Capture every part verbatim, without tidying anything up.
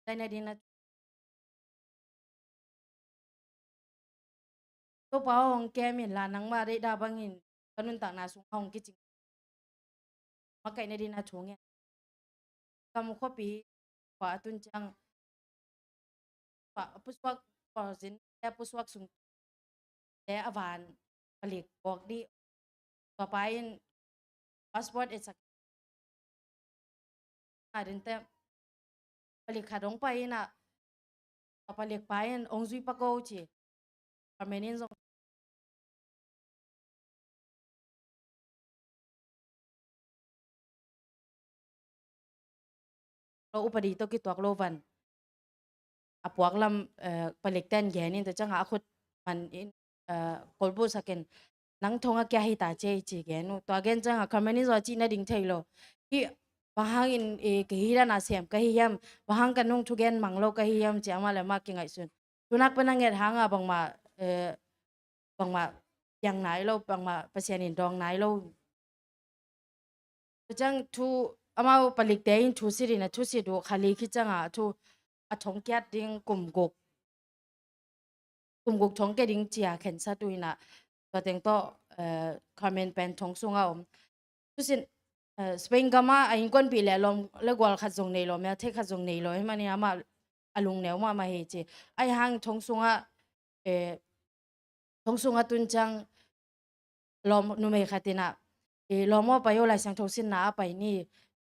taina dina Topa aw hong kem in la, nangmah deihda bangin ka nuntakna sungah hong kicing. Makaihna dina thu ngen. Kam khuapi khua a tun ciang pa, pusuak, pawlzin te pusuak sung te a van palik bawk dih. Tua pa in passport et sak a ding te palik khat hong pai in ah, tua palik pa in hong zui pak o ci. Permanent zong lo, upadi tawh kituak lo van a puak lam, eh, palik ten gen in, tua ciangah a khut man in, eh, kolbu sakin, nang thong a kia hi ta ci ei ci gen uh. Tua gen ciangah Carmen in zong a cih nading thei lo. Hih bang hangin, eh, kei hih dan a sem ka hi hiam, bang hang ka nung thugen mang lo ka hi hiam ci amah le amah kingaihsun. Thunak pen a nget hangah bangmah, eh, bangmah piang nai lo, bangmah Pasian in dawng nai lo. Tua ciang thu, amau palikte in thu sit in a, thu sit uh kha li khit ciangah thu a thong kiat ding kum guk, kum guk thong kia ding ci a khensat uh in ah, tua teng tawh, eh, Carmen pen thong sungah om. Tusin, eh, Spain gamah a innkuanpih le lawm le gual khat zong nei lo, mel thei khat zong nei lo, hih manin amah a lungneu mahmah hi ci. Ahi hang thong sungah, eh, thong sungah tun ciang lawm numei khat in ah, eh, lawm aw pai o, Lai Siangtho sinna a pai ni.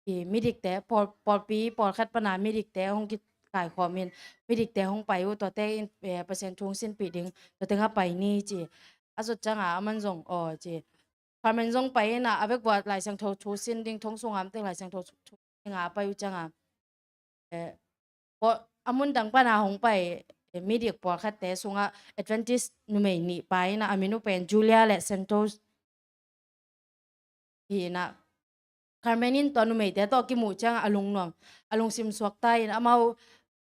Eh, midikte, pawl, pawlpi pawlkhat pana midikte hong kikaikhawm in, midikte hong pai uh, tuate in, eh, Pasian thu hong sinpih ding, tua tengah pai ni ci. A zot ciangah aman zong aw ci. Carmen zong pai in ah, a vekua Lai Siangtho thu sin ding, thong sungah om teng Lai Siangtho thu, thu sin dingah a pai uh ciangah, eh, pawl, a mun dang pana hong pai, eh, midik pawlkhatte sungah Adventist numei nih pai in ah, a min uh pen Julia le Santos hi in ah, Carmen in tua numeite tawh kimuh ciangah a lungnuam, a lungsim suakta in amau,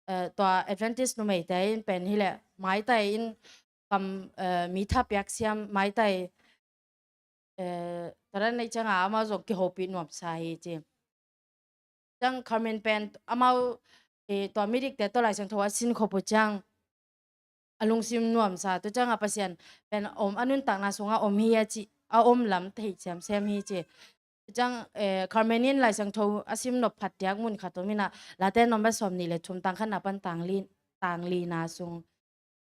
eh, tua Adventist numeite in pen hileh maitai in kam, eh, mi thapiak siam maitai, eh, tua dan nei ciangah amau zong kihopih nuamsa hi ci. Ciang Carmen pen amau, eh, tua midikte tawh Lai Siangtho a sin khop uh ciang a lungsim nuamsa, tua ciangah Pasian pen om, a nuntakna sungah om hi a ci, a om lam thei semsem hi ci. Tua ciang, eh, Carmen in Lai Siangtho a sim nop phat diak mun khat om in ah, Late nomba sawm nih le thum, tang khatna pan tang li, tang lina sung,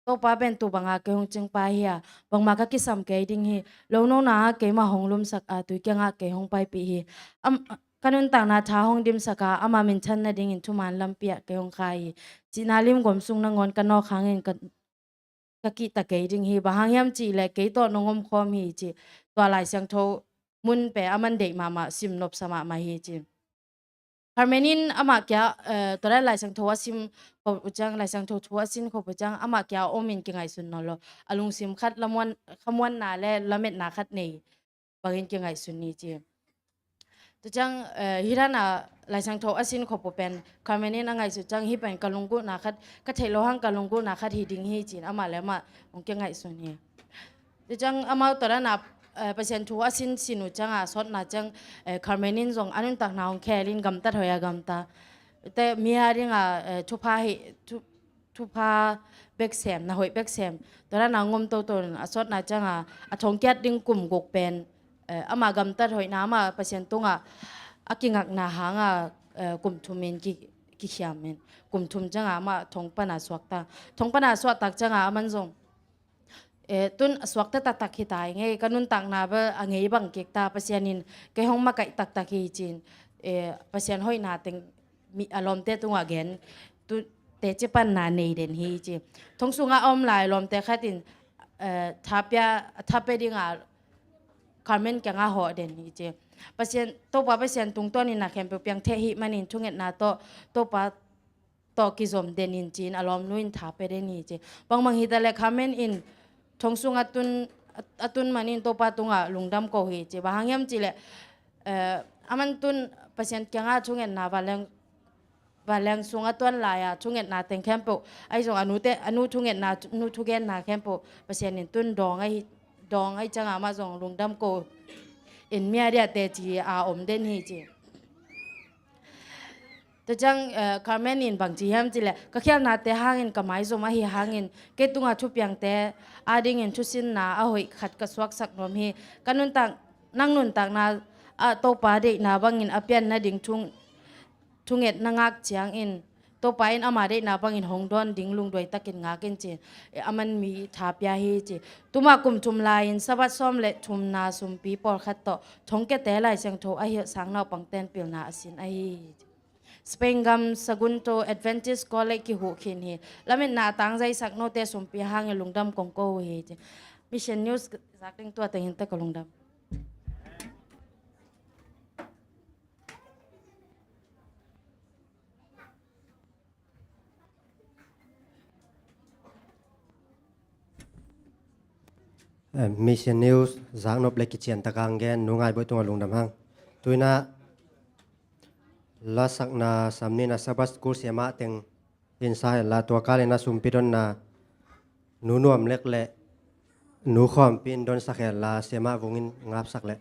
Topa pen tu banga kei hong cingpa hi a, bangmah ka kisam kei ding hi. Lonona ah keimah hong lumsak a, tui kiangah kei hong paipih hi. Am, ka nuntakna tha hong dimsak a, ama minthan nadingin thuman lampi ah kei hong khai hi. Cihna lim gom sung nangawn ka nawk hangin ka, ka kihta kei ding hi. Bang hang hiam cihleh kei tawh nong omkhawm hi ci. Tua Lai Siangtho mun pen aman deih mahmah, sim nopsa mahmah hi ci. Carmen in amah kia, eh, tua dan Lai Siangtho a sim khop uh ciang, Lai Siangtho thu a sin khop uh ciang, amah kia om in kingaihsun nawn lo. A lungsim khat lamuan, khamuanna le lametna khat nei bangin kingaihsun ni ci. Tua ciang, eh, hih dan a Lai Siangtho a sin khop uh pen Carmen in a ngaihsut ciang, hih pen ka lunggulhna khat, ka theih loh hang ka lunggulhna khat hi ding hi ci-in amah le amah hong kingaihsun hi. Tua ciang amau tua dan a, eh, Pasian thu a sin sin uh ciangah, a sawtna ciang, eh, Carmen in zong a nuntakna hong khel in gamtat hoih a gamta. Te mi a dingah, eh, thupha hi, thu, thupha bek sem, na hoih bek sem, tua dan a ngom toto in, a sawtna ciangah a thong kiat ding kum guk pen, eh, amah gamtat hoihna, amah Pasian tungah a kingakna hangah, eh, kum thum in ki, kikhiam in, kum thum ciangah amah thong pana suakta. Thong pana suaktak ciangah aman zong, eh, tun a suakta taktak hi ta ing ei, ka nuntakna bel a ngei bang kik ta, Pasian in kei hong makaih taktak hi ci-in, eh, Pasian hoihna teng mi, a lawmte tungah gen, tu teci panna nei den hi ci. Thong sungah a om lai lawmte khat in, eh, thapia, thapia dinga Carmen kiangah hawh den hi ci. Pasian, Topa Pasian tungtawnin na khempeuh piang thei ahih manin thungetna tawh, Topa tawh kizom den in ci-in a lawmnu in tha pia den hi ci. Bangbang hi ta leh Carmen in thong sung a tun, a tun manin Topa tungah lungdam ko hi ci. Bang hang hiam cih leh, eh, aman tun Pasian kiangah thungetna vanleng, vanleng sung a tuan lai-a thungetna teng khempeuh, ahi zong a nute, a nu thungetna, nu thugenna khempeuh Pasian in tun dawng ahi, dawng ahi ciangah amah zong lungdam ko in mi a dia teci a om den hi ci. Tua ciang, eh, Carmen in bang ci hiam cih leh, ka khialhnate hangin ka maizum ahi hangin, kei tungah thupiangte adingin thusinna a hoih khat ka suaksak nuam hi. Ka nuntak, nang nuntakna ah Topa deihna bangin a pian nading thung, thungetna ngak ciangin, Topa in ama deihna bangin hong dawn ding lungduai takin ngak in ci-in, eh, aman mi tha pia hi ci. Tuma kum thum lai-in Sabbath sawm le thumna sumpi pawlkhat tawh thongkiate Lai Siangtho a hilh sang naupangte'n pilna a sin ahi hi. Spain gam Sagunto Adventist College kihuh khin hi. Lametna a tangzaisak note sumpi hangin lungdam kong ko uh hi ci. Mission News zak ding tua teng hi ta, ka lungdam. Eh, Mission News zaknop le kiciantak a gen Nu Ngai Bawi tungah lungdam hang. Tu-in ah lasakna samnina Sabbath School siamah teng in sa hen la, tua kalin a sumpi donna Nu Nuam Lek le Nu Khawmpi in donsak hen la, siamah vung in ngapsak leh.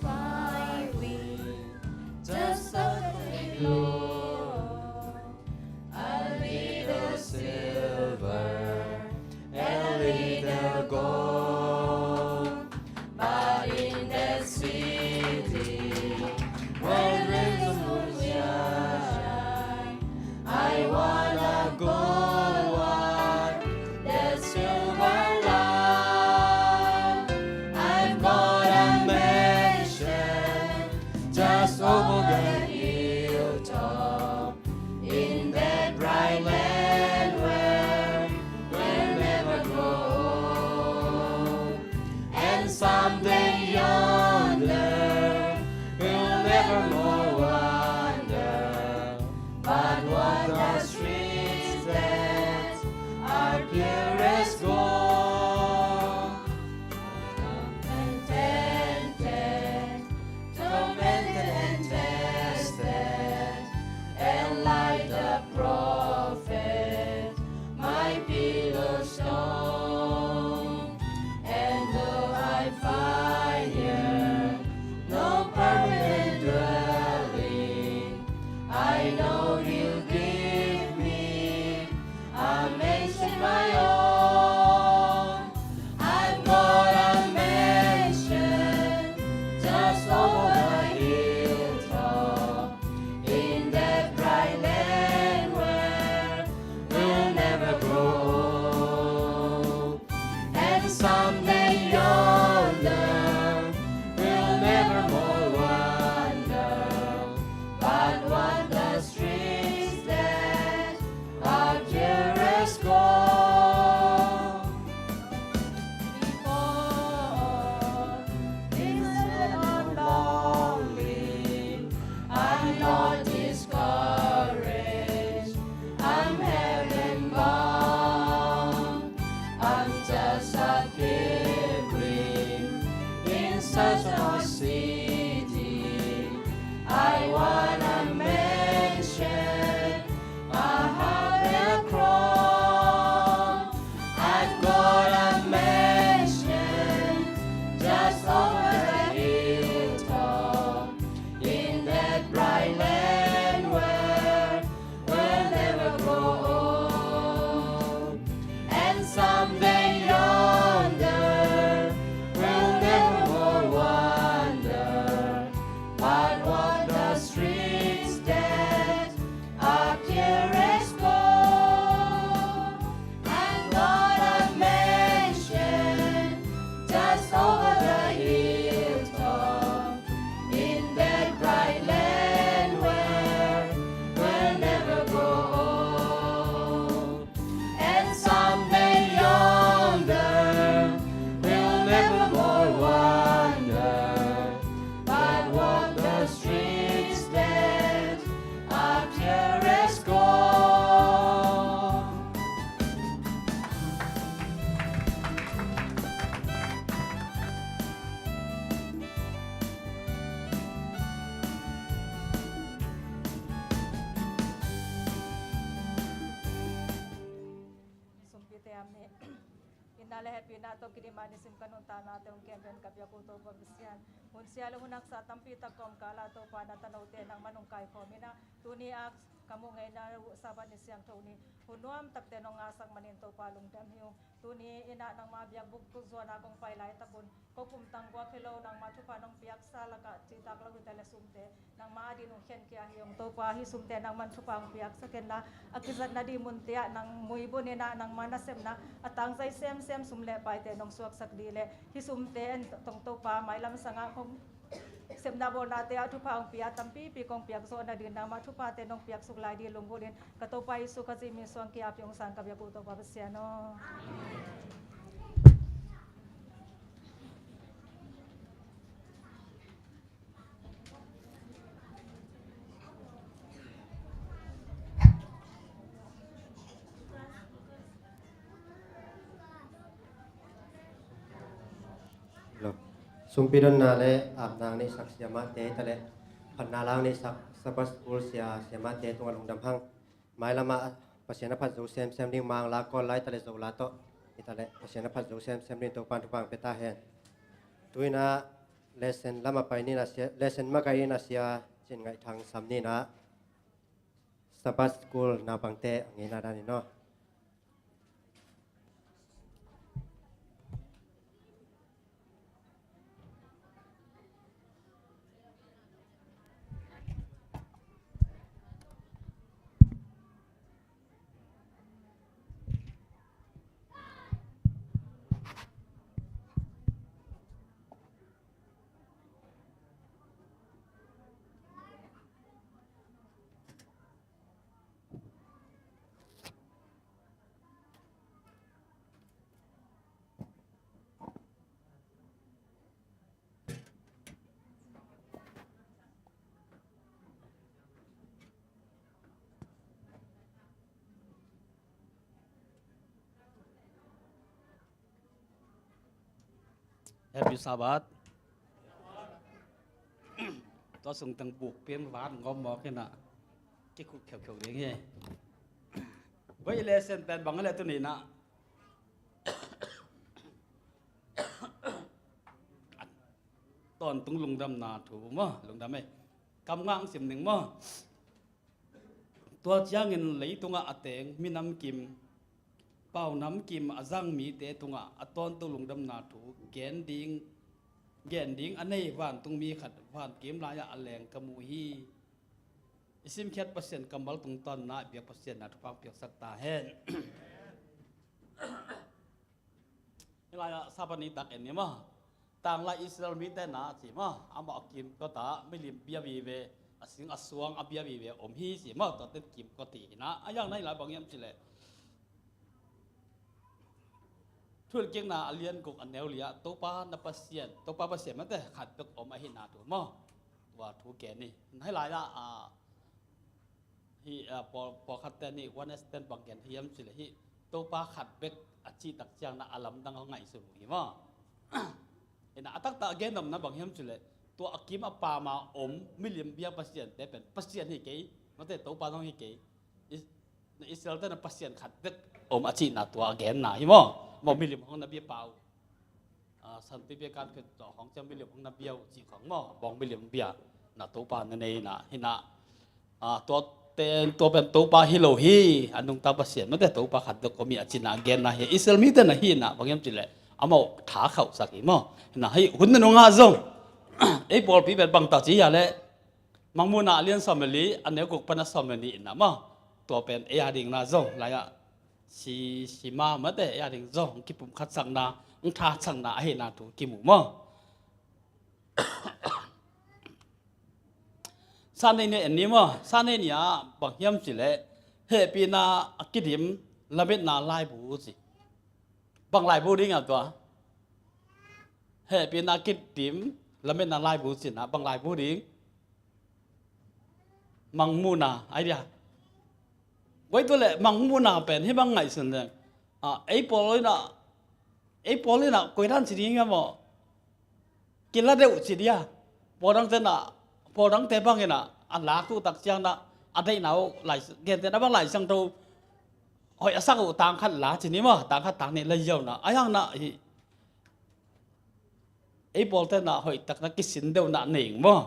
Fly with the sun, Lord. A little silver, a little gold, but in that city where the moon shine, I wanna go up that silver line. I've got a mansion just over the hilltop, in that bright land where we'll never grow old. And someday yonder we'll never more wander, but walk the streets that are pure as gold. Contented, tormented and tested, le hehpihna tawh kidim a nisim ka nuntaknate hong kem pen ka biak uh Topa Pasian, hun sia le hun haksa tampi tak kawmkal ah Topa na tanote nangman hong kaikhawm in ah, tuni a ka muh ngeina uh Sabbath ni siangtho ni hun nuam takte nong ngahsak manin Topa lungdam hi ung. Tuni in ah nangma biakbuk kul zuan a kong pai laitak un ko kum tang guak hi lo, nangma thupha nong piaksa lakah cihtak lo hi ta le sumte nangma a din hong khenkhia hi ung Topa. Hih sumte nangman thupha hong piaksak in la, a kizatna ding munte ah nang muibun in ah nangma nasepna a tangzai semsem sum le paite nong suaksak ding le hih sumte en tong Topa mailam sangah kong sepna bawlnate ah thupha hong pia tampipi kong piak zawh nading nangma thuphate nong piaksuk lai ding lunggulhin ka Topa Jesu Khazih min suang kiapih hong sang ka biak uh Topa Pasian aw. Lo. Sumpi donna le apna ang neihsak siamahte hi ta le phatna la ang neihsak Sabbath School sia siamahte tungah lungdam hang. Mailamah Pasian a phat zo semsem ding Mangla, Kawl la hi ta le Zola tawh hi ta le Pasian a phat zo semsem ding Topan thupha ang pia ta hen. Tu-in ah lesson lamah pai ni in ah sia, lesson makaih in ah sia Cin Ngaih Thang sam ni in ah Sabbath School naupangte a ngeina dan in aw. Happy Sabbath. Tua sung teng buk pem van ngom mawk hi na. Kikhuk kheukheu ding hi. Vai lesson pen bang le tu ni na. Tawntung lungdamna thu maw, lungdam e. Kam ngah ang sim ning maw. Tua ciangin leitungah a teng minam kim, pau nam kim a zang mite tungah a tawntung lungdamna thu gen ding, gen ding a nei vantung mi khat van kim lai-ah a leng ka mu hi. I simkhiat Pasian kammal tungtawn na biak Pasian na thupha piaksak ta hen. Hih lai-ah Sabbath ni tak en ni maw. Tanglai Israel mite na ci maw. Amah a kimkot ah milim bia vive, a sing a suang a bia vive om hi ci maw. Tuate kimkot hi na. A yang na hih lai bang hiam ci leh. Thuhilhkikna a lian guk a neu li ah Topa na Pasian, Topa Pasian mate khat bek om ahihna thu maw. Tua thu gen ni. Hih lai-ah, a, Hih, a, pawl, pawlkhatte nih one S ten bang gen hiam ci leh hih Topa khat bek a cih tak ciang na a lamdang a ngaihsun uh hi maw. Ina a taktak a gen nopna bang hiam ci leh tua a kim a pam a om milim bia pasiante pen Pasian hi kei, mate Topa zong hi kei. Is-, na Israel te na Pasian khat bek om a cihna tua a genna hi maw. Maw milim hong na bia pau. A, sanpi bia kan khe tawh khong ciang milim hong na bia uh cih khong maw, bawng milim bia na Topa na nei na hi na. A, tua ten tua pen Topa hi lo hi, a nungta Pasian mate Topa khat bek om hi a cihna a genna hi. Israel mite na hi na bang hiam ci leh amau tha khauhsak hi maw. Hi na hih hun na nungah zong ei pawlpi pen bang tak ci hi a leh Mangmuhna a lian sawm le li a neu guk pan a sawm le nih in a maw. Tua pen ei a ding na zong lai-ah si, si ma mate ei a ding zong kipumkhatsakna, hong thasakna ahihna thu kimu maw. Sa nei ni en ni maw, sa nei ni ah bang hiam ci leh hehpihna a kidim lametna laibu ci. Bang laibu ding a tua. Hehpihna kidim lametna laibu cihna bang laibu ding. Mangmuhna ai dia. Guai tu le mangmuhna pen hi bang ngaihsun le. A, ei pawl ina, ei pawl ina koi dan ci ding a maw. Kila deuh ci dia. Pawl dangte na, pawl dangte bang ina a lak tu tak ciang na a deihna uh lai, gente na bang Lai Siangtho hoih a sak uh tang khat la ci ni maw, tang khat tang nih la ziau na a hiang na hi. Ei pawlte na hoih tak na kisin deuh na nei ing maw?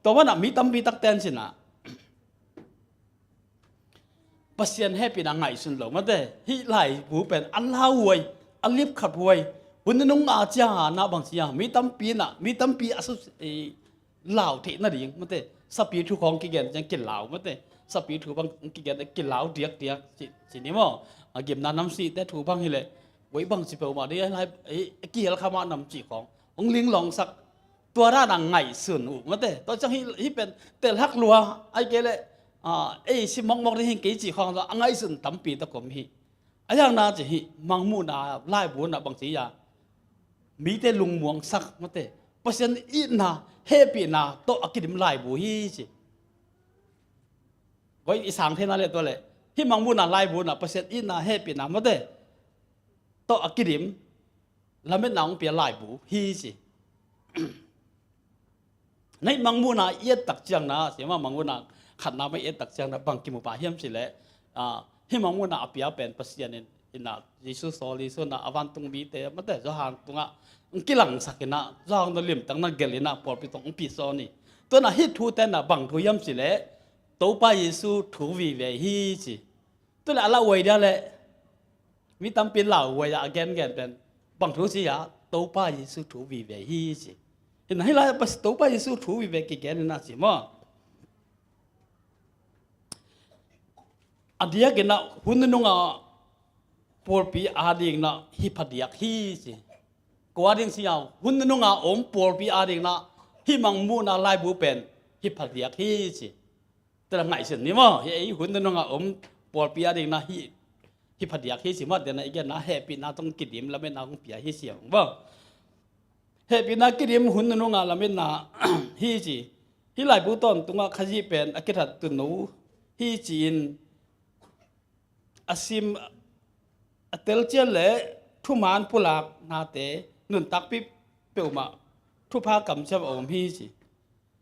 Tua banah mi tampi tak ten ci na Pasian hehpihna ngaihsun lo mate. Hih laibu pen a lau huai, a lipkhat huai, hun nunung a ciang a na bang ci a mi tampi na, mi tampi a su lau theih nading mate. Sapi thu khawng kigen ciang kilau mate. Sapi thu bang kigen kilau diakdiak ci, ci ni maw? A gimna namsite thu bang hileh, wei bang ci peuhmah ding a lai, ei, kihel kha mah nam ci khawng hong linglawngsak. Tua dan a ngaihsun uh mate. Tua ciang hih, hih pen telhak lua ai kei leh, a, ei si mawkmawk ding hi kei ci khawng a ngaihsun tampi tak om hi. A hiang na ci hih mangmuhna laibu na bang ci a mite lungmuangsak mate. Pasian itna, hehpihna tawh a kidim laibu hi ci. Koi i sang theihna le tua le, hih mangmuhna laibu na Pasian itna, hehpihna mate tawh a kidim, lametna hong pia laibu hi ci. Na hih mangmuhna i et tak ciang na, ci mah mangmuhna khatna mah i et tak ciang na bang kimu pah hiam ci leh, a, hih mangmuhna a pia pen Pasian in, in a Jesu sawl, Jesu na a vantung mite mate Johan tungah hong kilangsak in a, Johan na limtak na gelh in a pawlpi tawh hong pisawn hi. Tua na hih thute na bang thu hiam ci leh, Topa Jesu thu vive hi ci. Tua le a la huai dia le, mi tampi lau huai a a gengen pen bang thu ci a, Topa Jesu thu vive hi ci. Hi na hih lai a Topa Jesu thu vive kigen in a ci maw? A diak in a hun nunung a pawlpi a ding na hi phadiak hi ci. Kua ding ci a, hun nunung a om pawlpi a ding na hih mangmuhna laibu pen hi phadiak hi ci. Tua la ngaihsun ni maw? Hih ei hun nunung a om pawlpi a ding na hih, hi phadiak hi ci maw? Tua na i gen na hehpihna tawh kidim lametna hong pia hi ci a maw? Hehpihna kidim hun nunung a lametna hi ci. Hih laibu tawntungah Khazih pen a kithat tuuno hi ci-in a sim a telcian le thuman pulak nate nuntakpi peuhmah thupha kamciam a om hi ci.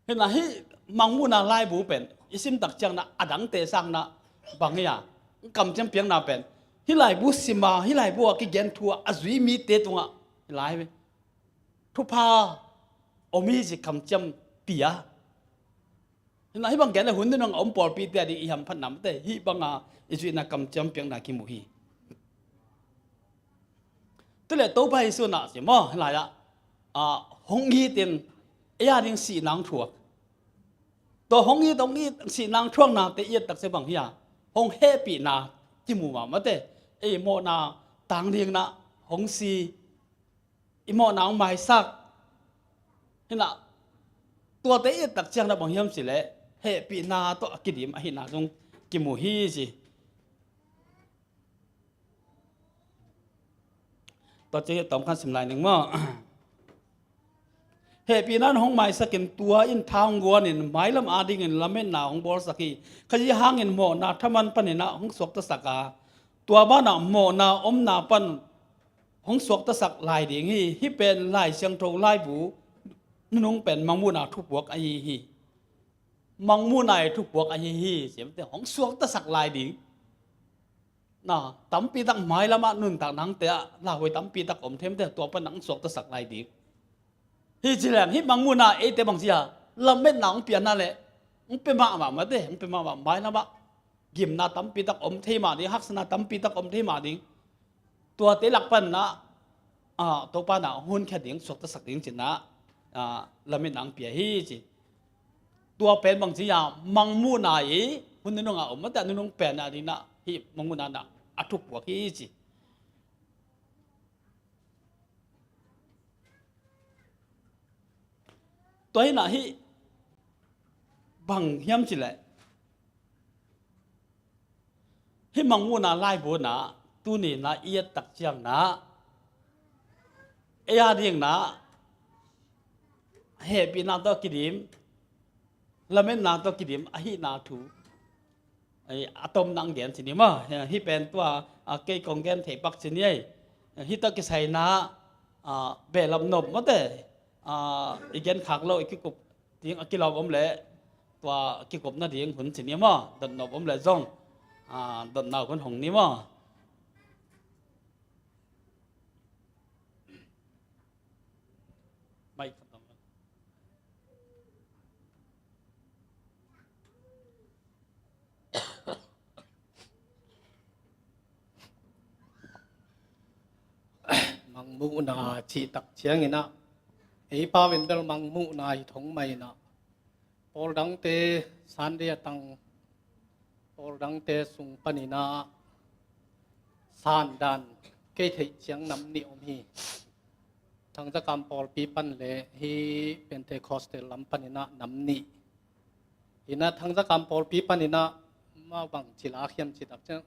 Hi na hih mangmuhna laibu pen i sim tak ciang na a dangte sang na bang hi a kamciam piakna pen hih laibu sim a, hih laibu a kigen thu a a zui mite tungah hih lai thupha om hi ci kamciam pia. Hi na hih bang gen le hun nunung a om pawlpite a ding i hamphatna mate hih bang a i zuihna kamciam piakna kimu hi. Tua le Topa Jesu na ci maw, hih lai ah, a, hong it in ei a ding sihna hong thuak. Tua hong it, hong it sihna hong thuaknate i et tak ciang bang hi a, hong hehpihna kimu mah mate. Ei mawhna tang ding na hong si, i mawhna hong maisak. Hi na tuate i et tak ciang na bang hiam ci leh hehpihna tawh a kidim ahihna zong kimu hi ci. Tua ci hi a tawm khan sim lai ning maw? Hehpihna in hong maisak in tua in tha hong guan in mailam a dingin lametna hong bawlsak hi. Khazih hangin mawhna thaman panin a hong suaktasak a, tua banah mawhna omna pan hong suaktasak lai ding hi. Hih pen Lai Siangtho laibu nunung pen mangmuhna thupuak ahi hi. Mangmuhna i thupuak ahi hi. Siamte hong suaktasak lai ding. Na, tampi tak mailam ah nuntak nangte ah lauhuai tampi tak om thei mate, tua pan nang suaktasak lai ding. Hi ci leng, hih mangmuhna eite bang ci a, lametna hong piakna le hong pia mahmah mate, hong pia mahmah mailam ah gimna tampi tak om thei mah ding, haksatna tampi tak om thei mah ding. Tuate lak pan na, a, Topa na hong honkhia ding, suaktasak ding ci na, a, lametna hong pia hi ci. Tua pen bang ci a, mangmuhna i hun nunung a om mate, a nunung pen a ding na hih mangmuhna na a thupuak hi ci. Tua hi na hih bang hiam ci leh, hih mangmuhna laibu na tuni na i et tak ciang na ei a ding na hehpihna tawh kidim, lametna tawh kidim ahihna thu, ei, a tom nang gen ci ni maw? Hih pen tua, a, kei kong gen thei pak ci ni ei. Hih tawh kisai na, a, behlap nop mate, a, i gen khak lo i kikup ding a kilawm om leh tua kikupna ding hun ci ni maw? Dotnop om leh zong, a, dotna hun hong ni maw? muhna cih tak ciangin ah, ei pau in bel mang muhna hi thong mah in ah, pawl dangte, Sunday a tang pawl dangte sung panin ah sandan kei theih ciang nam nih om hi. Thangzakam pawlpi pan le hih Pentecostal lam panin ah nam nih. Hi in ah Thangzakam pawlpi panin ah mah bang ci lak hiam cih tak ciang,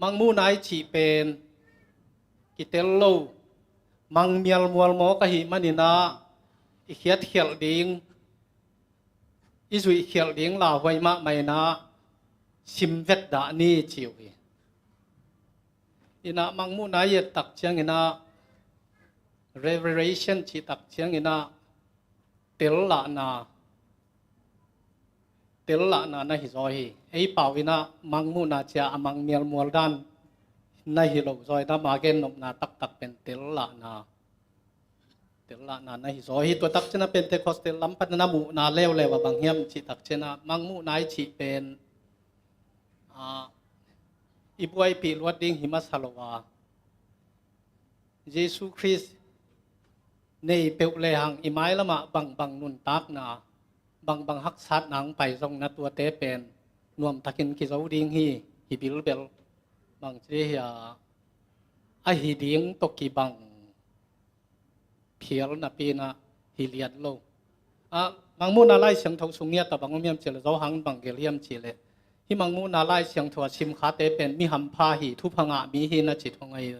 mang muhna i cih pen kitel lo, mang mialmual mawk ahih manin ah i khiatkhialh ding, i zuihkhialh ding lauhuai mahmah in ah sim vetdah ni ci uh hi. Hi in ah mang muhna i et tak ciangin ah, revelation cih tak ciangin ah, tellahna, tellahna na hi zaw hi. Ei pau in ah mang muhna ci a, a mang mialmual dan na hi lo zaw in ah, ama gennopna taktak pen tellahna, tellahna na hi zaw hi. Tua tak ciang ah Pentecostal lam pan na muhna leuleu ah bang hiam cih tak ciang ah, mang muhna i cih pen, ah, i buaipih luat ding hi masa lo a, Jesu Khrist nei peuh lehang i mailam ah bangbang nuntakna, bangbang haksatna hong pai zong na tuate pen nuamtakin kizo ding hi, hi bilbel. Bang ci hi a, a hi ding tawh kibang phial napi in ah hi liat lo. Ah, mang muhna Lai Siangtho sung ngiat ah bang om hiam cih leh, Johan bang gelh hiam cih leh, hih mang muhna Lai Siangtho a simkhate pen mi hampha hi, thupha ngah mi hi na ci thong ahi.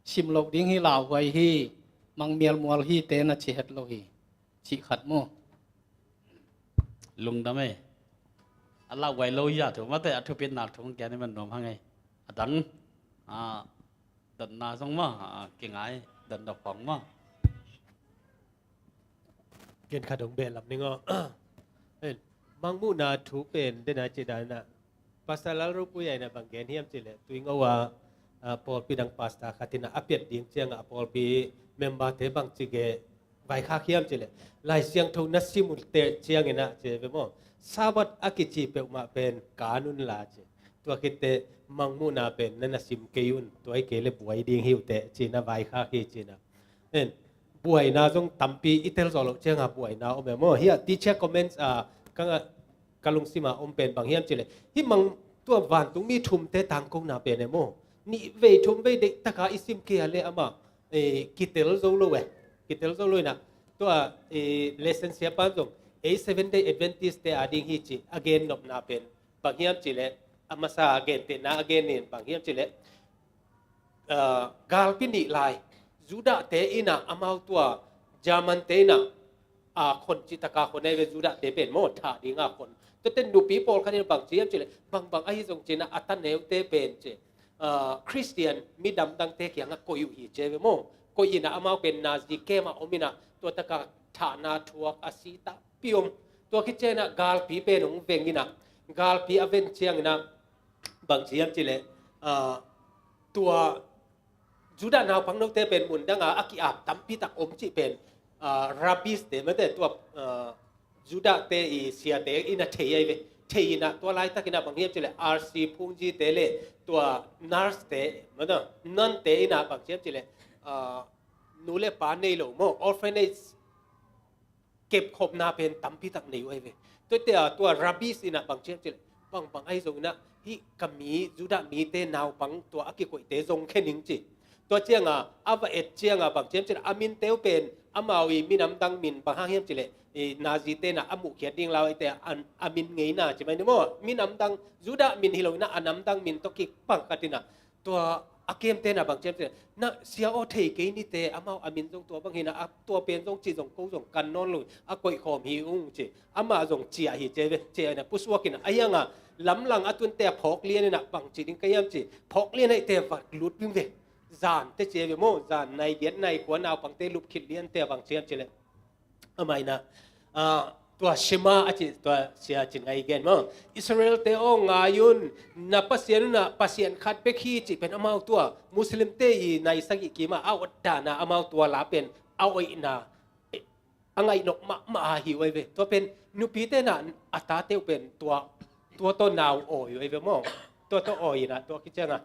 Sim loh ding hi, lauhuai hi, mang mialmual hi te na ci het lo hi, cih khat maw? Lungdam ei. A lauhuai lo hi a, thu mate a thupitna thu hong gen hi man nuam hang ei. A dang, ah, dotna zong maw, ah, kingai, dotna phawng maw? Gen khat hong beh lam ning aw. Ei, mang muhna thu pen den a cih dan ah, Pastor Lalropui a in ah bang gen hiam cih leh, Tuingho a, ah, pawlpi dang pastor khat in ah a piat ding ciang ah, a pawlpi member-te bang ci geh vaikhak hiam cih leh, Lai Siangtho na sim uh teh ciangin ah ci ve maw, Sabbath a kici peuhmah pen kan un la ci. Tua khit teh mang muhna pen na na sim kei un, tua hi kei leh buai ding hi uh teh ci in ah vaikhak hi ci in ah. En, buaina zong tampi i tel zawh loh ciang a buaina om e maw. Hih a teacher comments a, ka nga, ka lungsim a om pen bang hiam cih leh, hih mang, tua vantungmi thumte tangkona pen e maw, nih vei thum vei deihtak a i sim kei a leh amah, eh, kitel zo lo e. Kitel zo lo in ah, tua, eh, lesson siapa in zong ei Seventh Day Adventist-te a ding hi cih a gennopna pen bang hiam cih leh, a masa a gentehna a gen in bang hiam cih leh, ah, galpi nih lai Judah-te in ah amau tua German-te in ah, ah, khon cih tak a khon ahi ve, Judah-te pen maw, thah ding a khon. Tuate nupi pawlkhat in bang ci hiam cih leh, bangbang ahi zong ci in ah, a taneute pen ci, ah, Khristian midang dangte kiang ah koih uh hi ci ve maw. Koih in ah amau pen Nazi camp ah om in ah, tua tak a thahna thuak a si takpi om. Tua khit ciang in ah galpi pen hong veng in ah, galpi a ven ciangin ah bang ci hiam cih leh, ah, tua Judah naupang note pen mun dang a a ki-ap tampi tak om cih pen, ah, rabbis-te mate, tua, ah, Judah-te i siate in ah thei ahi ve. Thei in ah tua laitakin ah bang hiam cih leh R C Phunji-te le tua nurse-te, mate, nun-te in ah bang hiam cih leh, ah, nu le pa nei lo maw, orphanage kepkhopna pen tampi tak nei uh ahi ve. Tuate a tua rabbis in ah bang ci hiam cih leh, bangbang ahi zong in ah, hih ka mi, Judah mite naupang tua a kikoihte zong khe ning ci. Tua ciang a, a va et ciang a bang ci hiam cih leh, a minte uh pen amau i minam dang min, bang hang hiam cih leh, i Nazi-te in ah a muhkhiat ding lau ahih teh a, a min ngeina ci mai ni maw. Minam dang, Judah min hi lo in ah, a nam dang min tawh kibang khat in ah, tua a camp-te in ah bang ci hiam cih leh, na sia aw, thei kei ni teh, amau a min zong tua bang hi in ah, a tua pen zong cih zong ko zong kan nawn lo, a koih khawm hi ung ci. Amah zong ciah hi ci ve, ciah in ah pusuak in ah, a hiang a lamlang a tun teh a phawk lian in ah bang ci ding ka hiam ci, phawk lian ahih teh va lut ding ve. Zan teh ci ve maw, zan nai giat nai kua naupangte lup khit lian teh bang ci hiam cih leh, amah in ah, ah, tua Shema a cih, tua sia cin ngai gen maw. Israel-te aw, ngai un, na Pasian un ah Pasian khat bek hi cih pen amau tua Muslim-te i nai sagih kim a a ot dan a amau tua la pen a oihna, eh, a ngaih nop mahmah a hi uh ahi ve. Tua pen nupite in ah a tate uh pen tua, tua tawh nau awi uh ahi ve maw. Tua tawh awi in ah tua khit ciang a,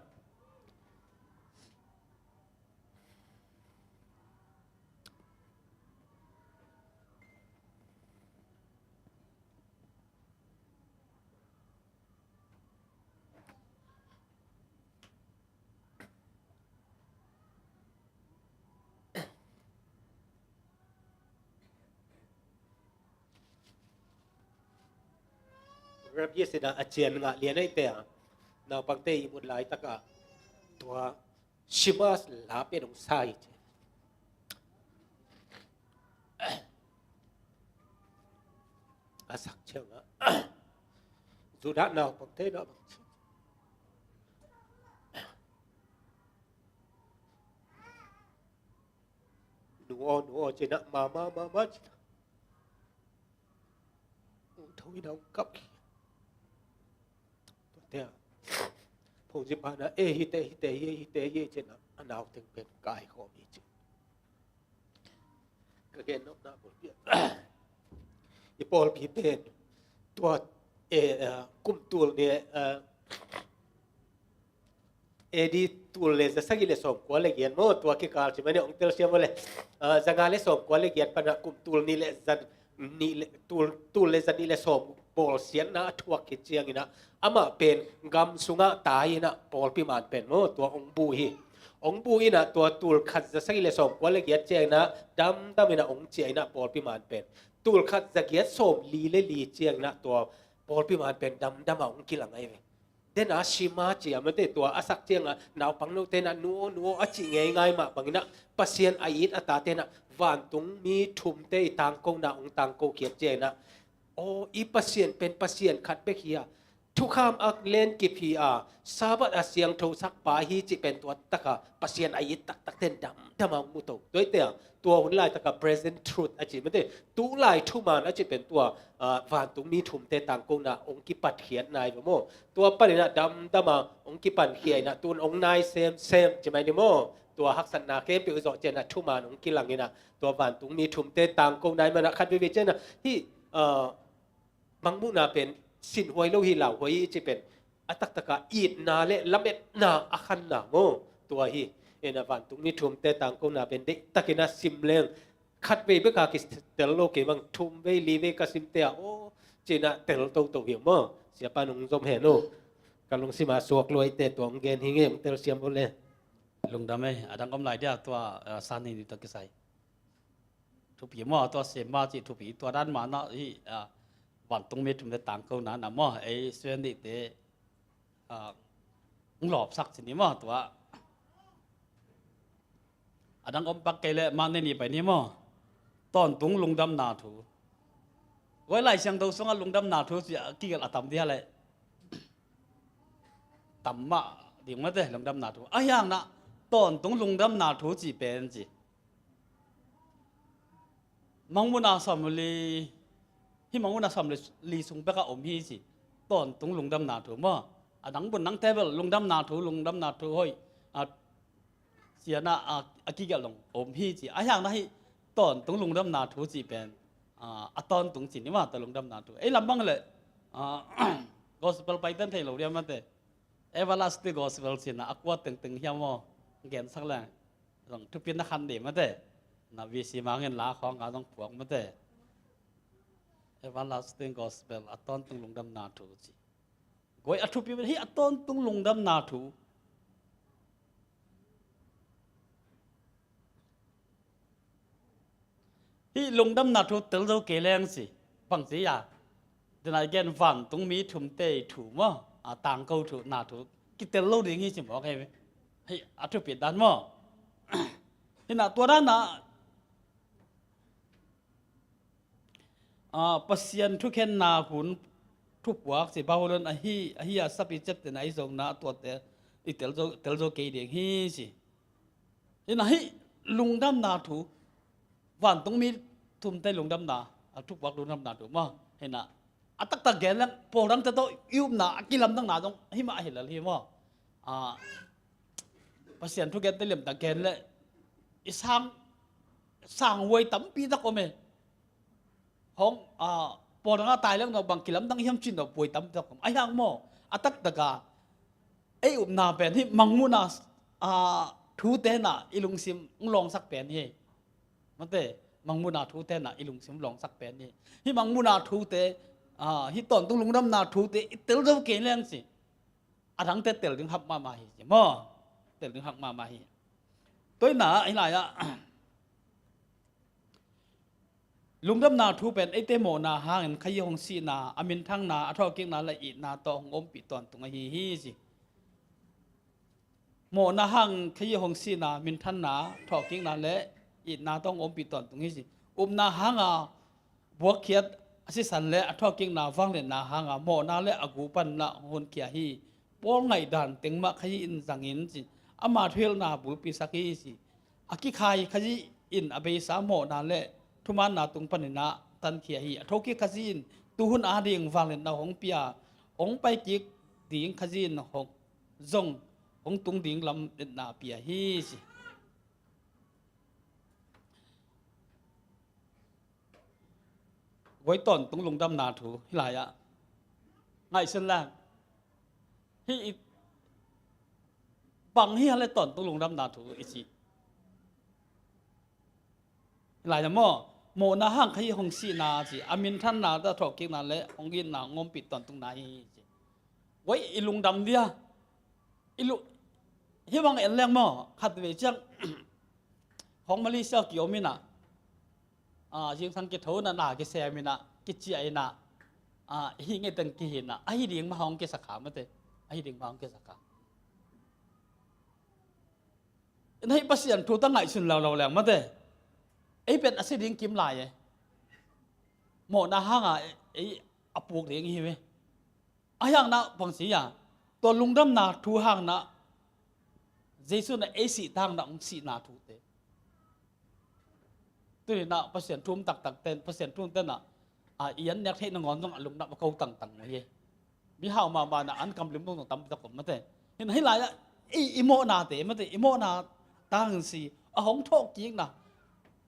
Rabbi sinah a cian ngah lian ahih teh a, naupangte ihmut laitakah tua Shema la pen hong sa hi ci. A sak ciangah Judah naupangte na bang ci, "Nu aw, nu aw," cinah, "Mama, mama," cinah, hong tho inah hong kap hi. Tuate a phungzip banah, "E, hite, hite hi, hite hi," cinah a nauteng pen kaikhawm hi ci. Ka gen nopna pawlpi ah, i pawlpi pen tua, e, kum tul ni, e, A D tul le za sagih le sawmkua le giat maw, tua kikal ci mah ni, hong telsiam uh le, a, za nga le sawmkua le giat panah kum tul nih le za nih le, tul, tul le za nih le sawm bawlsiatna a thuak khit cianginah amah pen gam sungah tai inah pawlpi man pen maw, tua hong bu hi. Hong bu inah tua tul khat za sagih le sawmkua le giat cianginah damdam inah hong ciah inah pawlpi man pen tul khat za giat sawmli le li cianginah tua pawlpi man pen damdam a hong kilang ahi ve. Dena Shema ci a mate, tua a sak ciangah naupang note inah nu aw, nu aw a cih ngeingai mah banginah Pasian a it a tate inah vantung mi thumte i tangkona hong tangko khiat cianginah, aw, i Pasian pen Pasian khat bek hi a, thukham a lenkip hi a, Sabbath a siangthosak pa hi cih pen tua taka Pasian a it taktakte in damdam a hong mu to. Tua hi teh a, tua hun laitaka present truth a ci mate, tulai thuman a ci pen tua, a, vantung mi thumte tangkona hong kipatkhiatna hi ve maw. Tua paninah damdam a hong kipankhia inah tun hong nai semsem ci mai ni maw. Tua haksatna khempeuh zawh cianah thuman hong kilang inah tua vantung mi thumte tangkona hi manah khat veivei cianah hih, a, mangmuhna pen sinhuai lo hi, lauhuai hi cih pen a taktakah itna le lametna a khanna maw. Tua hi. Ena vantung mi thumte tangkona pen deihtakin a sim leng khat vei beka kitel lo kei bang, thum vei li vei ka simte ah aw cinah tel toto hi maw. Siapa nung zom hen uh. Ka lungsim a suak luaite tua hong gen hi ngei, hong telsiam uh le. Lungdam ei, a dang om lai dia tua, a, sani ni tua kisai. Thupi maw, tua Shema cih thupi, tua dan manah hih, a, vantung mi thumte tangkona na maw, ei suan dihte, a, hong lawpsak ci ni maw, tua. A dang om pak kei le mah ne ni pai ni maw. Tawntung lungdamna thu. Guai Lai Siangtho sungah lungdamna thu ci a kigelh a tam dia le. Tam mah ding mate lungdamna thu. A hiangna tawntung lungdamna thu ci pen ci. Mangmuhna sawm le li, hih Mangmuhna sawm le li sung bekah om hi ci. Tawntung lungdamna thu maw. A dang bun nang table lungdamna thu, lungdamna thu hoih, a, siana a, a kigelh dong om hi ci. A hiangna hih tawntung lungdamna thu ci pen, a, a tawntung ci ni mah ta lungdamna thu. Ei lam bang le, a, gospel paiten thei lo dia mate. Everlasting gospel cina a kua tengteng hiam maw. Gensak le. Zong thupi na khan de mate. Na V C mangin la khawng a zong puak mate. Everlasting gospel a tawntung lungdamna thu ci. Guai a thupi hi a tawntung lungdamna thu. Hih lungdamna thu tel zo kei leng ci. Bang ci a. Denai gen vantung mi thumte thu maw. A tangko thu na thu. Kitel lo ding hi ci mawk hei. Hih a thupi dan maw. Hih na tua dan na. A, Pasian thukhenna hun thupuak ci Babylon ahi, ahi a sapi cepten a i zongna a tuate i tel zo, tel zo kei ding hi ci. Hina hih lungdamna thu, vantung mi thumte lungdamna, a thupuak lungdamna thu maw. Hina a taktak gen leng, pawl dangte tawh i upna, a kilamdanna zong himah ahi lel hi maw. A, Pasian thugente limtak gen le, i sang, sang huai tampi tak om e. Hong, a, pawl dang a tai leng no bang kilamdang hiam cin no puai tam tak om. A hiang maw, a taktak a ei upna pen hi Mangmuhna, a, thute na i lungsim hong lawngsak pen hi. Mate, Mangmuhna thute na i lungsim hong lawngsak pen hi. Hi Mangmuhna thute, a, hi tawntung lungdamna thute i tel zo kei leng ci. A dangte tel ding hak mahmah hi ci maw. Tel ding hak mahmah hi. Tua hi na, hi lai-ah Lungdamna thu pen eite mawhna hangin Kha Jesu hong sihna, a minthanna, a thawhkikna le itna tawh hong ompih tawntung ahi hi ci. Mawhna hang Kha Jesu hong sihna, minthanna, thawhkikna le itna tawh hong ompih tawntung hi ci. Upna hanga buakkhiat a sisan le a thawhkikna vangliatna hanga mawhna le a gu panna hong honkhia hi. Paul ngaihdan teng mah Kha Jesu in zangin ci, ama thuhilhna bulpisak hi ci. A kikhai Kha Jesu in a beisa mawhna le thumaanna tung paninah tankhia hi. A thokik Kha Jesu in tuhun ading vangliatna hong pia, hong paikik ding Kha Jesu in hong zong hong tung ding lam etna pia hi ci. Voi tawntung lungdamna thu hi lai-ah ngaihsun la. Hi i bang hi hale tawntung lungdamna thu i ci. Hi lai-ah maw, mawhna hang Kha Jesu hong sihna ci, a minthanna, a thawhkikna le hong itna hong ompih tawntungna hi ci. Voi i lungdam dia. I lu, hi bang en leng maw, khat vei ciang hong Malaysia ki om inah, ah, zingsang kitho inah, na kisem inah, kiciah inah, ah, hi nge teng kihi inah, ahi ding mah hong kisakha mate. Ahi ding mah hong kisakha. Inah hih Pasian thu ta ngaihsun lo lo leng mate. Ei pen a si ding kim lai e. Mawhna hanga ei a puk ding hi ve. A hiangna bangsi a, tua lungdamna thu hangna Jesu na ei sih tangna hong sihna thute. Tuni na Pasian thu um taktak ten, Pasian thu um ten a, a i an nek theih nangawn zong a lungdam a ko tangtang hi. Mi hau mahmah na an kam lim dong tam tak om mate. Hin hi lai-ah i, i mawhnate mate, i mawhna tangin si a hong thawhkikna.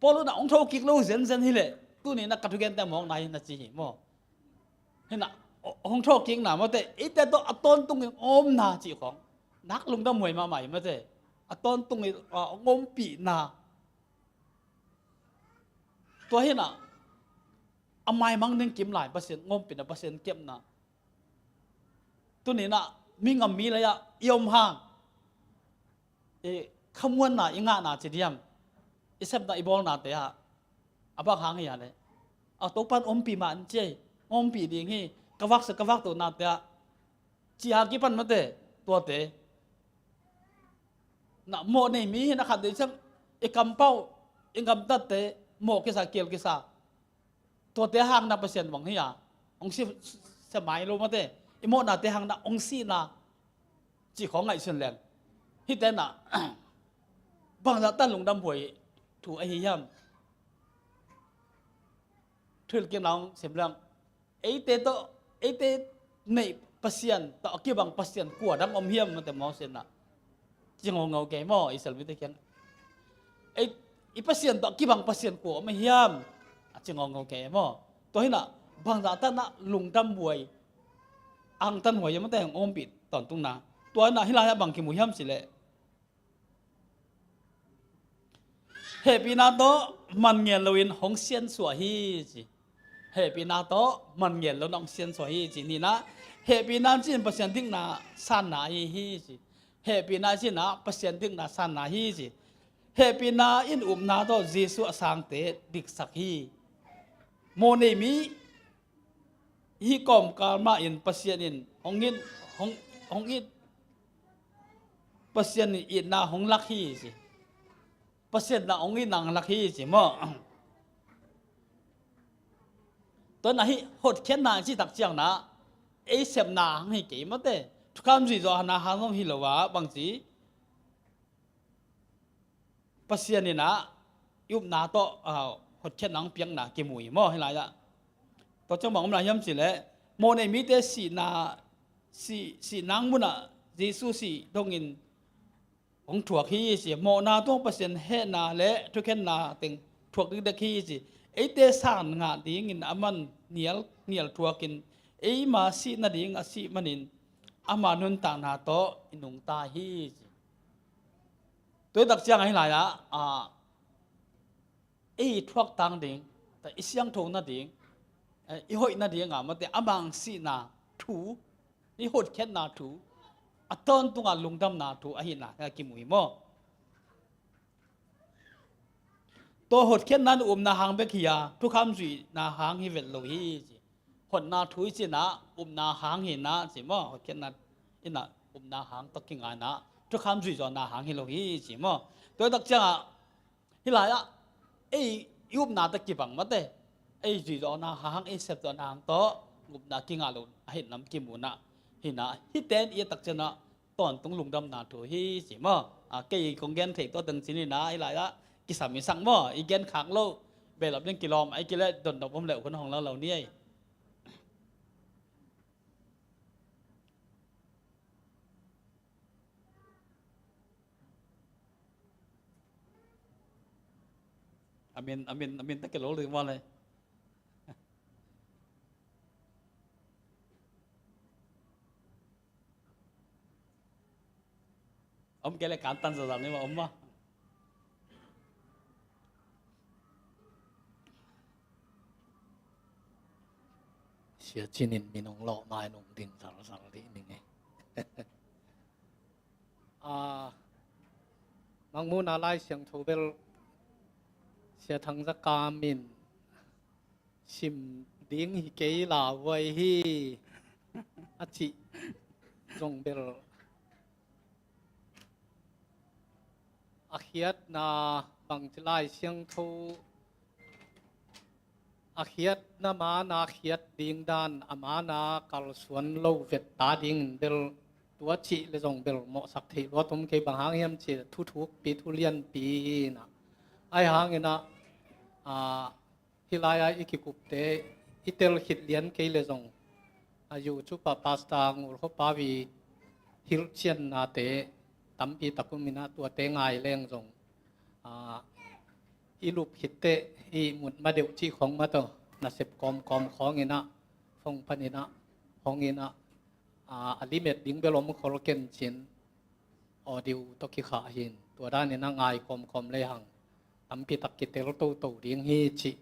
Paul na hong thawhkik lo zenzen hi leh, tuni na ka thugente mawkna hi na ci hi maw. Hinah hong thawhkikna mate, eite tawh a tawntungin omna cih khong nak lungdam huai mahmah hi mate. A tawntungin, ah, hong ompihna. Tua hinah a maimang ding kim lai Pasian, hong ompihna Pasian kepna. Tuninah mi ngam mi lei-ah i om hang i khamuanna, i ngahna ci diam, i sepna, i bawlnate ah a bang hang hi a le, a Topan ompih mah an ci ei, ompih ding hi, ka vaksa ka vaktohnate ah ci a kipan mate, tuate. Na mawh nei mi hi na khat dei ciang i kampau, i gamtatte mawh kisa, kial kisa. Tuate hangna Pasian bang hi a hong si, si mai lo mate. I mawhnate hangna hong sihna cih khong ngaihsun leng, hite na bangzah ta lungdam huai thu ahi hiam? Thuhilhkikna hong sim leng, eite tawh, eite neih Pasian tawh a kibang Pasian kua dang om hiam mate, mawh sihna. Ci ngaungau kei maw, Israel mite kiang. Ei, i Pasian tawh kibang Pasian kua om a hiam? A ci ngaungau kei maw. Tua hinah bangzah tanah lungdam huai, angtan huai hiam mate, hong ompih tawntungna. Tua hinah hi lai-ah bang kimu hiam cileh, hehpihna tawh man ngen loin hong siansuah hi ci. Hehpihna tawh man ngen loin hong siansuah hi ci. Nihna, hehpihna cin Pasian dikna sanna ahi hi ci. Hehpihna cinah Pasian dikna sanna hi ci. Hehpihna in upna tawh Jesu a sangte diksak hi. Mawh nei mi hih kawmkal mah in Pasian in hong it, hong, hong it, Pasian in itna hong lak hi ci. Pasian na hong itna hong lak hi ci maw. Tua na hih hotkhiatna ci tak ciangna ei sepna hang hi kei mate. Thukham zui zawhna hang hong hi lo a bangci Pasian in ah i upna tawh, ah, hotkhiatna hong piakna kimu hi maw, hi lai-ah. Tua ciang bang om lai hiam cileh, mawh nei mite sihna, sih, sih nang munah Jesu sih dongin hong thuak hi ci. Mawhna tungah Pasian hehna le thukhenna teng thuak dikdek hi ci. Eite san ngah dingin aman nial, nial thuakin eima sih nading a sih manin ama nuntakna tawh i nungta hi ci. Tua hi tak ciang ahi lai-ah, ah, ei thuaktang ding, i siangtho nading, eh, i hoih nading a mate, amang sihna thu, i hotkhiatna thu, a tawntunga lungdamna thu ahihna kimu hi maw. Tua hotkhiatna in upna hang bek hi a, thukham zuihna hang hi vet lo hi ci. Hotna thu i cih na, upna hang hi na ci maw, hotkhiatna in a upna hang tawh kingai na, thukham zuih zawhna hang hi lo hi ci maw. Tua tak ciangah, hih lai-ah ei i upna tawh kibang mate, ei zuih zawhna hang, ei sep zawhna hang tawh upna kingah lo ahih nam kimu na hi na, hihte in i tak ciangah tawntung lungdamna thu hi ci maw. A, kei kong gen thei tua teng ci ni na, hih lai-ah kisam i sak maw, i gen khak lo, behlap ding kilawm, ahih kei leh dotnop om leh hun hong lo lo ni ei. Amen, amen, amen, ta ke lo le ma le. Om ke le kan tan sa sa ni ma om ma. Sia cinin min ong lo mai nong ding sal sal di ning e. A, Mangmuhna Lai Siangtho bel Sia Thang Za Kam in sim ding hi kei la huai hi a cih zong bel a khiatna bangci Lai Siangtho a khiatna mana khiat ding dan a mana kalsuan lo vet ta dingin bel tua cih le zong bel mawhsak theih luat om kei, bang hang hiam cih thuthukpi thulianpi inah. Ahi hanginah, a, hih lai-ah i kikupte i tel khit lian kei le zong, a, YouTube ah Pastor Ngul Khaw Pavi hilhciannate tampi tak um inah tuate ngai leng zong, a, i lup khitteh i mut ma deuh cih khong mataw nasep kawmkawm khawng inah, phone pan inah, hong inah, a, a limit ding bel om khol ken cin audio tawh kikhah hin, tua dan inah ngai kawmkawm lei hang tampi tak kitel toto ding hi cih,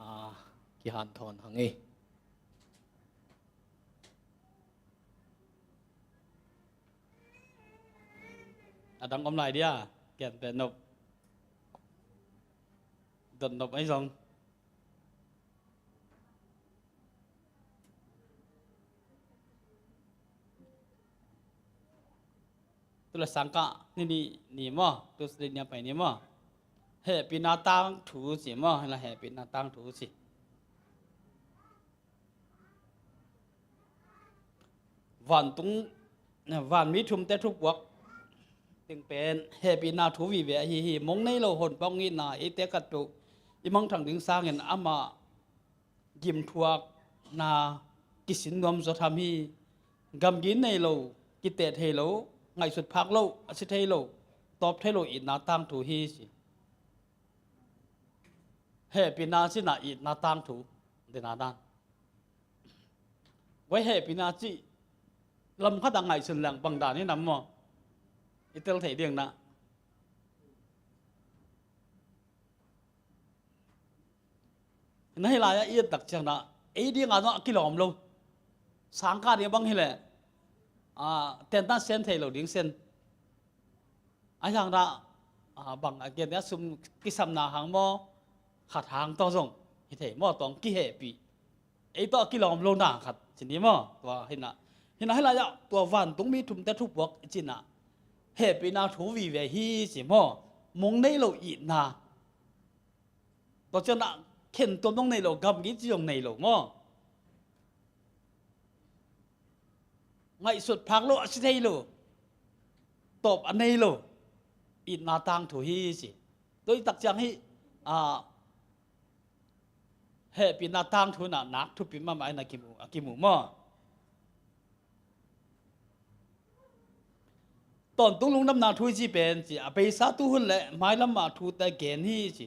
a, kihanthawn hang hi. A dang om lai dia, kian pen nop. Dot nop ai zong. Tu le sangkah ni ni ni maw, tu le nia pai ni maw. Hehpihna tangthu ci maw, hila hehpihna tangthu ci. Vantung, vanmi thumte thupuak teng pen hehpihna thu vive ahi hi. Mong nei lo honpa hong itna eite khat peuh i mangthang ding sangin amah gimthuakna kisin nuam zaw tham hi. Gamgi nei lo, kitet thei lo, ngaihsut phak lo, a si thei lo, tawp thei lo itna tangthu hi ci. Hehpihna cihna itna tangthu dena dan. Vai hehpihna cih lam khat a ngaihsun leng bang dan hi nam maw? I tel thei ding na. Na hih lai-ah i et tak ciang na, ei ding a zong a kilawm lo. Sangkah ding bang hi leh, a, tentan sen thei lo ding sen. A hiang dah, a, bang a gen a sum kisapna hang maw, khat hang tawh zong hi thei maw, tawh kihehpih. Ei tawh a kilawm lo na khat ci ni maw, tua hi na. Hi na hih lai-ah tua vantungmi thumte thupuak i cih na, hehpihna thu vive hi ci maw. Mong nei lo itna. Tua ciang na khen tuam zong nei lo, gamgi ci zong nei lo maw. Ngaihsut phak lo, a si thei lo, tawp a nei lo itna tangthu hi ci. Tua i tak ciang hi, a, hehpihna tangthu na nak thupi mahmah in a kimu, a kimu maw. Tawntung lungdamna thu i ci pen ci, a beisa tuhun le mailam ah thute gen hi ci.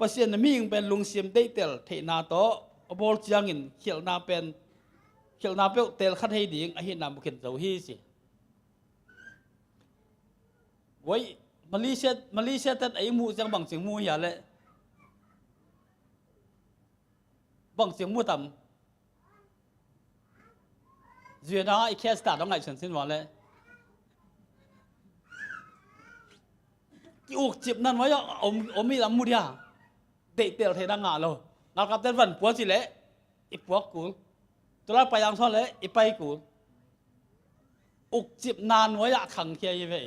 Pasian na mihing pen lungsim deihtel theihna tawh a bawl ciangin khialhna pen, khialhna peuh tel kha thei ding ahihna mukhin zo hi ci. Wai, Malaysia, Malaysia ten ei muh ciang bangcing muh hia le? Bangcing muh tam? Zuina i case ta dong ngaihsun sin wa le. ki-ukcipna nuai-ah om, om hi lam mu dia. Deihtel theihna ngah lo. Ngalkapte van pua ci leh i puak kul. Tulai pai ang sawn leh i pai kul. Ukcipna nuai-ah khangkhia hi ve.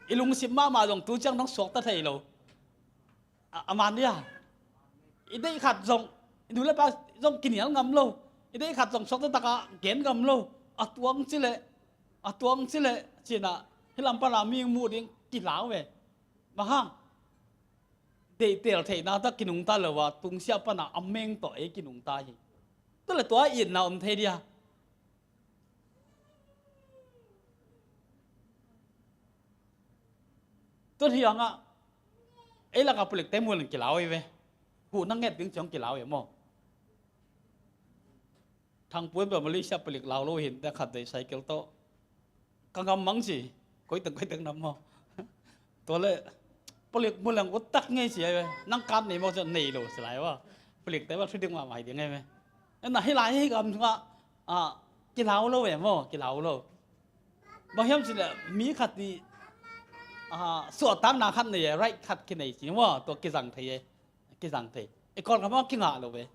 I lungsim mahmah zong tu ciang dong suakta thei lo. A, a man dia. I deih khat zong, i nu le pa zong kinial ngam lo. I deih khat zong suakta takah gen ngam lo. A tuang ci leh, a tuang ci leh, ci-in ah, hih lam pana mi muh ding kilau ve. Bang hang? Deihtel theihna tawh kinungta lo a, tungsiah pana a meng tawh ei kinungta hi. Tua leh tua itna om thei dia. Tun hi ang ah, ei lakah palikte muh leng kilau hi ve. Huh na nget ding ciang kilau hi maw. Thangpuan bel Malaysia palik lau lo hi inteh, khat vei cycle tawh. Ka ngam mang ci, koiteng koiteng nam maw. Tua leh palik muh leng ut tak ngei ci hi ve. Nang card nei maw ci, nei lo ci lai ua. Palikte bel thudik mahmah hi ding hi ve. Ena hih lai hi gam sungah, ah, kilau lo ve maw, kilau lo. Bang hiam cih leh mi khat nih, ah, suahtakna khat nei e, right khat kinei ci maw, tua kizang thei e, kizang thei. I Kawlgam ah kingah lo ve.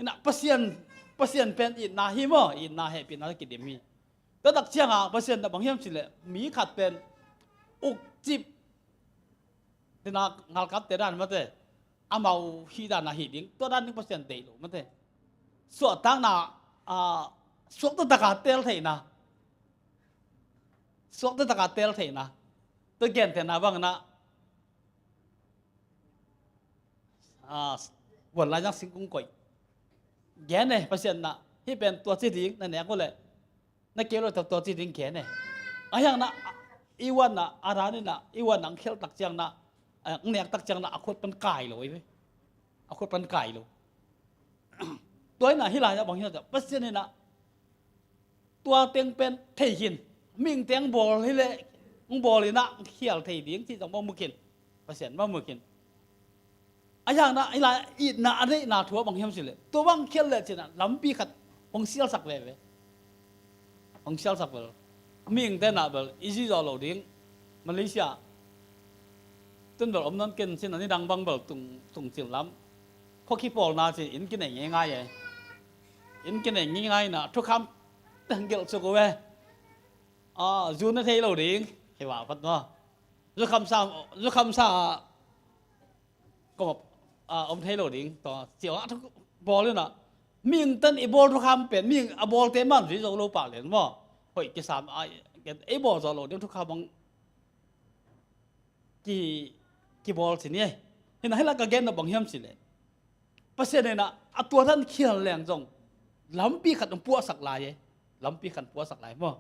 Ina Pasian, Pasian pen itna hi maw, itna hehpihna kidim hi. Tua tak ciangah Pasian na bang hiam cih leh mi khat pen ukcip, tina ngalkapte dan mate, amau hih dan a hih ding, tua dan ding Pasian deih lo mate. Suahtakna, ah, suakta taka tel theihna. Suakta taka tel theihna. Tua gentehna bang na, ah, guan lai zang singkung koih. Gen e, Pasian na, hih pen tua ci ding, na nek uh leh na keu lo tua ci ding gen e. A hiang na, i wan na, a dan ina, i wan na, ang khial tak ciang na, ang nek tak ciang na, a khut pan kai lo, i ve. A khut pan kai lo. Tua ina hih lai-ah bang hiam cih leh, Pasian ina, tua teng pen thei khin. Mihingte ang bawl hi leh, ang bawl ina, ang khial thei ding, ci zong bang mu khin. Pasian bang mu khin. A hiang na, i lai itna, a deihna thu ah bang hiam cih leh, tua bang khial leh ci-in ah lampi khat hong sialsak veve. Hong sialsak bel. Mihingte na bel, i zui zawh loh ding. Malaysia. Tun bel om nawn ken ci-in ah nidang bang bel tung, tung cil lam. Khua kipawlna ci-in inn kinei ngeingai e. Inn kinei ngeingai na, thukham teng gelh suk uh e. Ah, zu na thei lo ding. Hei va phat maw. Zukham sa, zukham sa, kawm, ah, om thei lo ding. Tua, ciau ah thu bawl in ah. Mihingte'n i bawl thukham pen, mihing a bawlte man zui zo lo pah lian maw. Hoih kisam a, ei bawl zo lo ding thukham bang ki, kibawl ci ni e. Hi na, hi lai ka gen na bang hiam cih leh, Pasian in ah a tua dan khial leng zong lampi khat hong puahsak lai e. Lampi khat puahsak lai maw.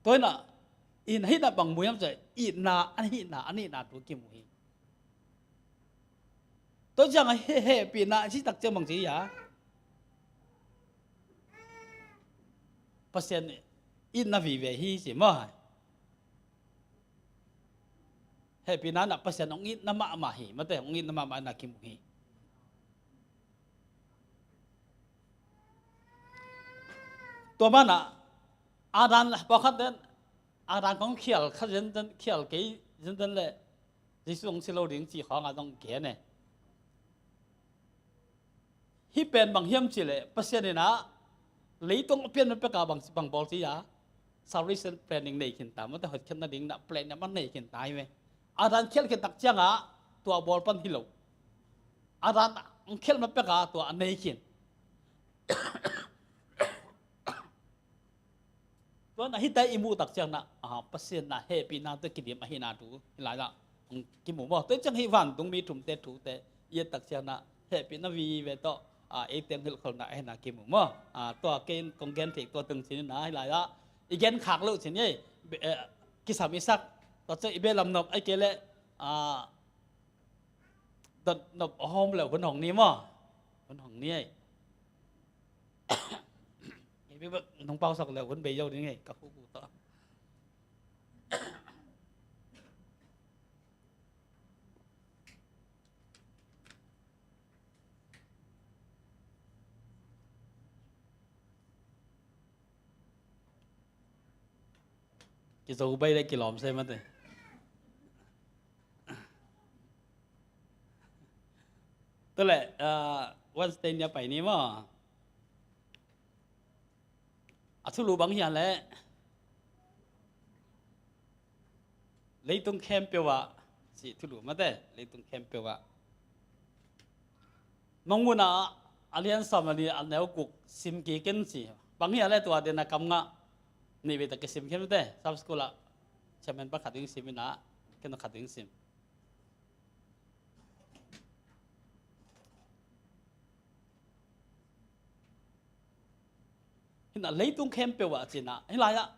Tua hi na, in hi na bang mu hiam cih leh, itna, a hihna, a nihna thu kimu hi. Tua ciang a he, hehpihna, a cih tak ciang bang ci a. Pasian itna vive hi ci maw. Hehpihna na Pasian hong itna mahmah hi, mate hong itna mahmah na kimu hi. Tua mana, a dan pawlkhat ten, a dan kong khial kha zenzen, khial kei zenzen leh, Jesu hong si lo ding ci khawng a dong gen e. Hih pen bang hiam cih leh, Pasian in ah leitung a pian man pek a bang, bang bawl ci a, salvation planning nei khin ta, mate hotkhiatna ding na plan a man nei khin ta hi ve. A dan khial khin tak ciang a, tua bawl pan hi lo. A dan khial man pek a, tua a nei khin. Tua na hih ta i muh tak ciang na, ah, Pasian na hehpihna tawh kidim ahihna thu hi lai-ah hong kimu maw. Tua ciang hih vantungmi thumte thute i et tak ciang na hehpihna vive tawh, ah, ei teng hilhkholhna ahihna kimu maw. Ah, tua kei kong gen theih tua tung ci ni na hi lai-ah i gen khak loh ci ni ei, be-, eh, kisam i sak. Tua ciang i behlap nop ahih kei leh, ah, dot nop a hawm leh hun hong ni maw. Hun hong ni ei. Ei bek bek nong pausak leh hun bei zo ding ei, ka hu hu tawh. Kizo bei leh kilawm se mate. Tua leh, ah, Wednesday ni a pai ni maw. A thulu bang hiam leh, leitung khempeuh ah, ci thulu mate, leitung khempeuh ah. Mangmuhna a lian sawm le nih a neu guk sim kik in ci. Bang hiam leh tua den a kam ngah, nih vei tak kisim khin mate, Sabbath school ah chairman pa khat in sim in ah, ken khat in sim. Hi in ah leitung khempeuh ah ci in ah, hih lai-ah,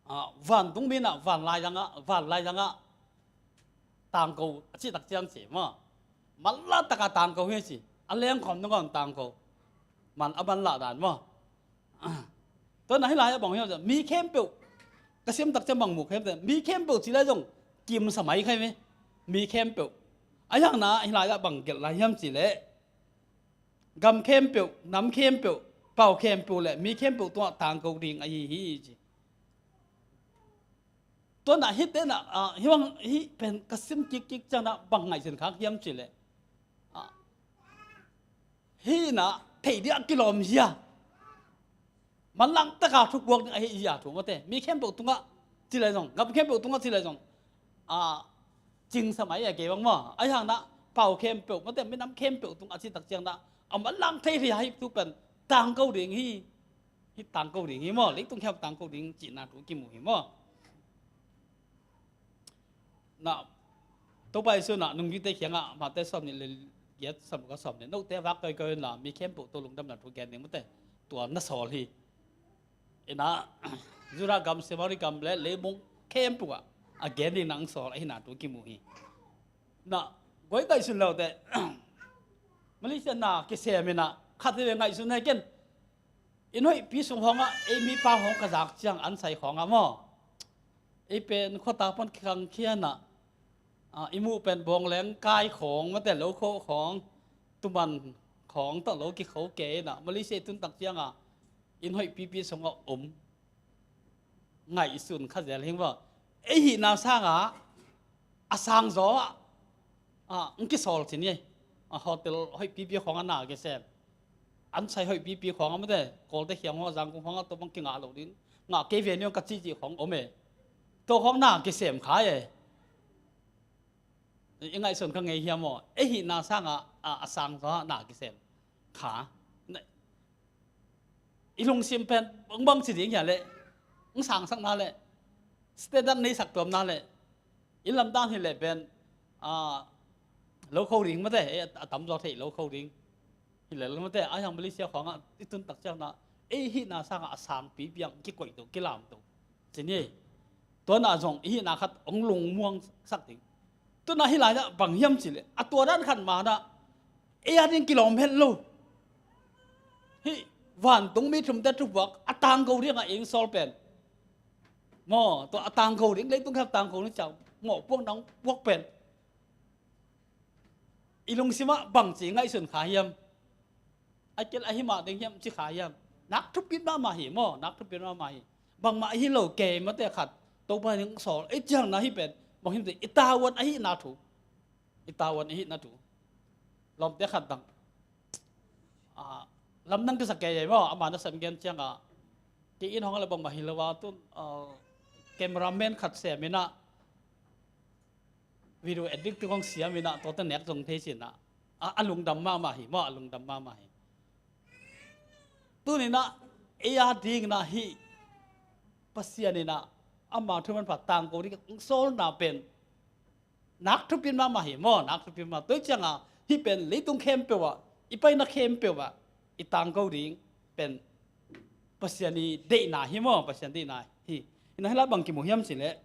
ah, vantung mi in ah, van laizang ah, van laizang ah tangko a cih tak ciang ci maw. Manlah tak a tangko hi ci. A lengkhawm nangawn tangko. Man a manlah dan maw. Tua in ah hih lai-ah bang hiam, mi khempeuh, ka sim tak ciang bang mu khempeuh, mi khempeuh ci lai zong kimsa mai kha hi ve. Mi khempeuh. Ahi hang in ah hih lai-ah bang gelh lai hiam cih leh, gam khempeuh, nam khempeuh, pau khempeuh leh mi khempeuh tungah tangko ding ahi hi ci. Tua in ah hih te in ah, ah, hih bang, hih pen ka sim kikkik ciang in ah bang ngaihsun khak hiam cih leh, ah, hih in ah theih ding a kilawm zia, manlang tak a thubuak ding ahi zia thu mate, mi khempeuh tungah ci lai zong, gam khempeuh tungah ci lai zong, ah, cingsa mai a kei bang maw. Ahi hang in ah pau khempeuh mate, minam khempeuh tungah a cih tak ciang in ah, a manlang thei hi a, hih thu pen tangko ding hi. Hih tangko ding hi maw, leitung khempeuh tangko ding cihna thu kimu hi maw. Na, Topa Jesu in ah nungzuite kiangah, Mate sawm nih le giat, sawm le kua, sawm nih, note vak koikoi inla, mi khempeuh tawh lungdamna thu gen ding mate, tua na sawl hi. In ah, Judah gam, Samari gam leh leimong khempeuh ah a gen ding na hong sawl ahihna thu kimu hi. Na, guai ngaihsun lo teh, Malaysia na kisem in ah, khat hi ve, ngaihsun hi ken. Inn hoihpi sung khawngah ei mipa khawng ka zak ciang an sai khawngah maw, ei pen khuata pan kikang khian ah, ah, i muh pen bawng leng kai khawng mate, lo kho khawng, tuman khawng tawh lo kikho kei in ah, Malaysia i tun tak ciangah inn hoihpipi sungah om. Ngaihsun kha zel hi maw. Ei hihna sangah a sang zaw ah, ah, hong kisawl ci ni. A hotel hoihpipi khawngah na kisem. An sai hoihpipi khawngah mate, Kawlte khiang khawngah, Zangkong khawngah, tua bang kingah lo ding. Ngah kei ve ni hong ka cihcih khawng om e. Tua khawng na kisem kha e. I ngaihsun kha ngei hiam maw. Ei hihna sangah, ah, a sang zaw ah na kisem kha. I lungsim pen bang bang ci ding hia leh, hong sangsak na leh, standard nei sak tuam na leh, i lamdang hi leh pen, ah, lo kho ding mate, eh, a tamzaw thei lo kho ding. Hi leh lo mate, a hiang Malaysia khawngah i tun tak ciang na, ei hihna sangah a sangpi piang, kikoih to, kilam to. Ci ni, tua na zong i hihna khat hong lungmuang sak ding. Tua na hih lai-ah bang hiam cih leh, a tua dan khat ma na, ei a ding kilawm het lo. Hih vantung mi thumte thubuak a tangko ding a eng sawl pen maw, tua a tangko ding, leitung khempeuh tangko ding ciang mawhpuak nang puak pen, i lungsimah bangci ngaihsun kha hiam? A kel ahi mah ding hiam ci kha hiam? Nak thupit mahmah hi maw, nak thupit mahmah hi. Bangmah ahi lo kei mate khat, Topa in hong sawl ei ciang na hih pen bang hiam cih leh, i tavuan ahihna thu. I tavuan ahihna thu. Lawmte khat bang, ah, lamdang kisa kei ei maw, ama nasem gen ciangah, kei inn hong a leh bangmah hi lo a, tun, ah, cameraman khat sem in ah, video edit tu kong siam in ah, tuate nek zong thei ci in ah, a, a lungdam mahmah hi maw, a lungdam mahmah hi. Tuni in ah, ei a ding in ah hih Pasian in ah ama thu manpha tangko ding hong sawlna pen nak thupit mahmah hi maw, nak thupit mahmah. Tua ciangah hih pen leitung khempeuh ah, i paina khempeuh ah i tangko ding pen Pasian i deihna hi maw, Pasian deihna hi. Hi na, hih lai bang kimu hiam cih leh,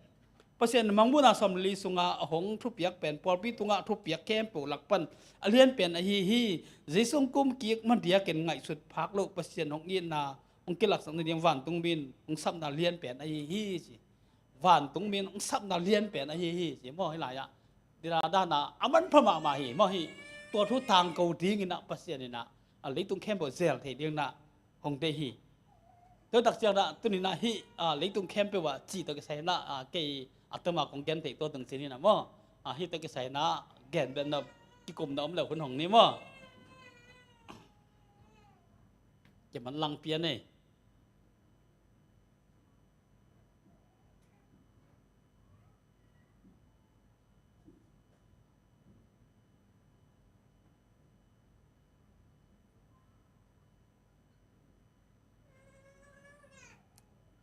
Pasian mangmuhna sawm le li sungah a hong thupiak pen, pawlpi tungah thupiak khempeuh lak pan a lian pen ahi hi. Jesu hong kum kik ma diakin ngaihsut phak loh Pasian hong itna hong kilaksak nading vantung mi in hong sapna lian pen ahi hi ci. Vantung mi in hong sapna lian pen ahi hi ci maw, hih lai-ah. Dina dana a manpha mahmah hi maw hih. Tua thu tangko ding in ah Pasian in ah, a leitung khempeuh zel thei ding in ah hong deih hi. Tua tak ciang ah tuni in ah hih, ah, leitung khempeuh ah cih tawh kisai in ah, ah, kei a tama kong gen theih tua tung ci ni in ah maw. Ah, hih tawh kisai in ah gen beh na kikumna om le hun hong ni maw? Kiman lang pian ei.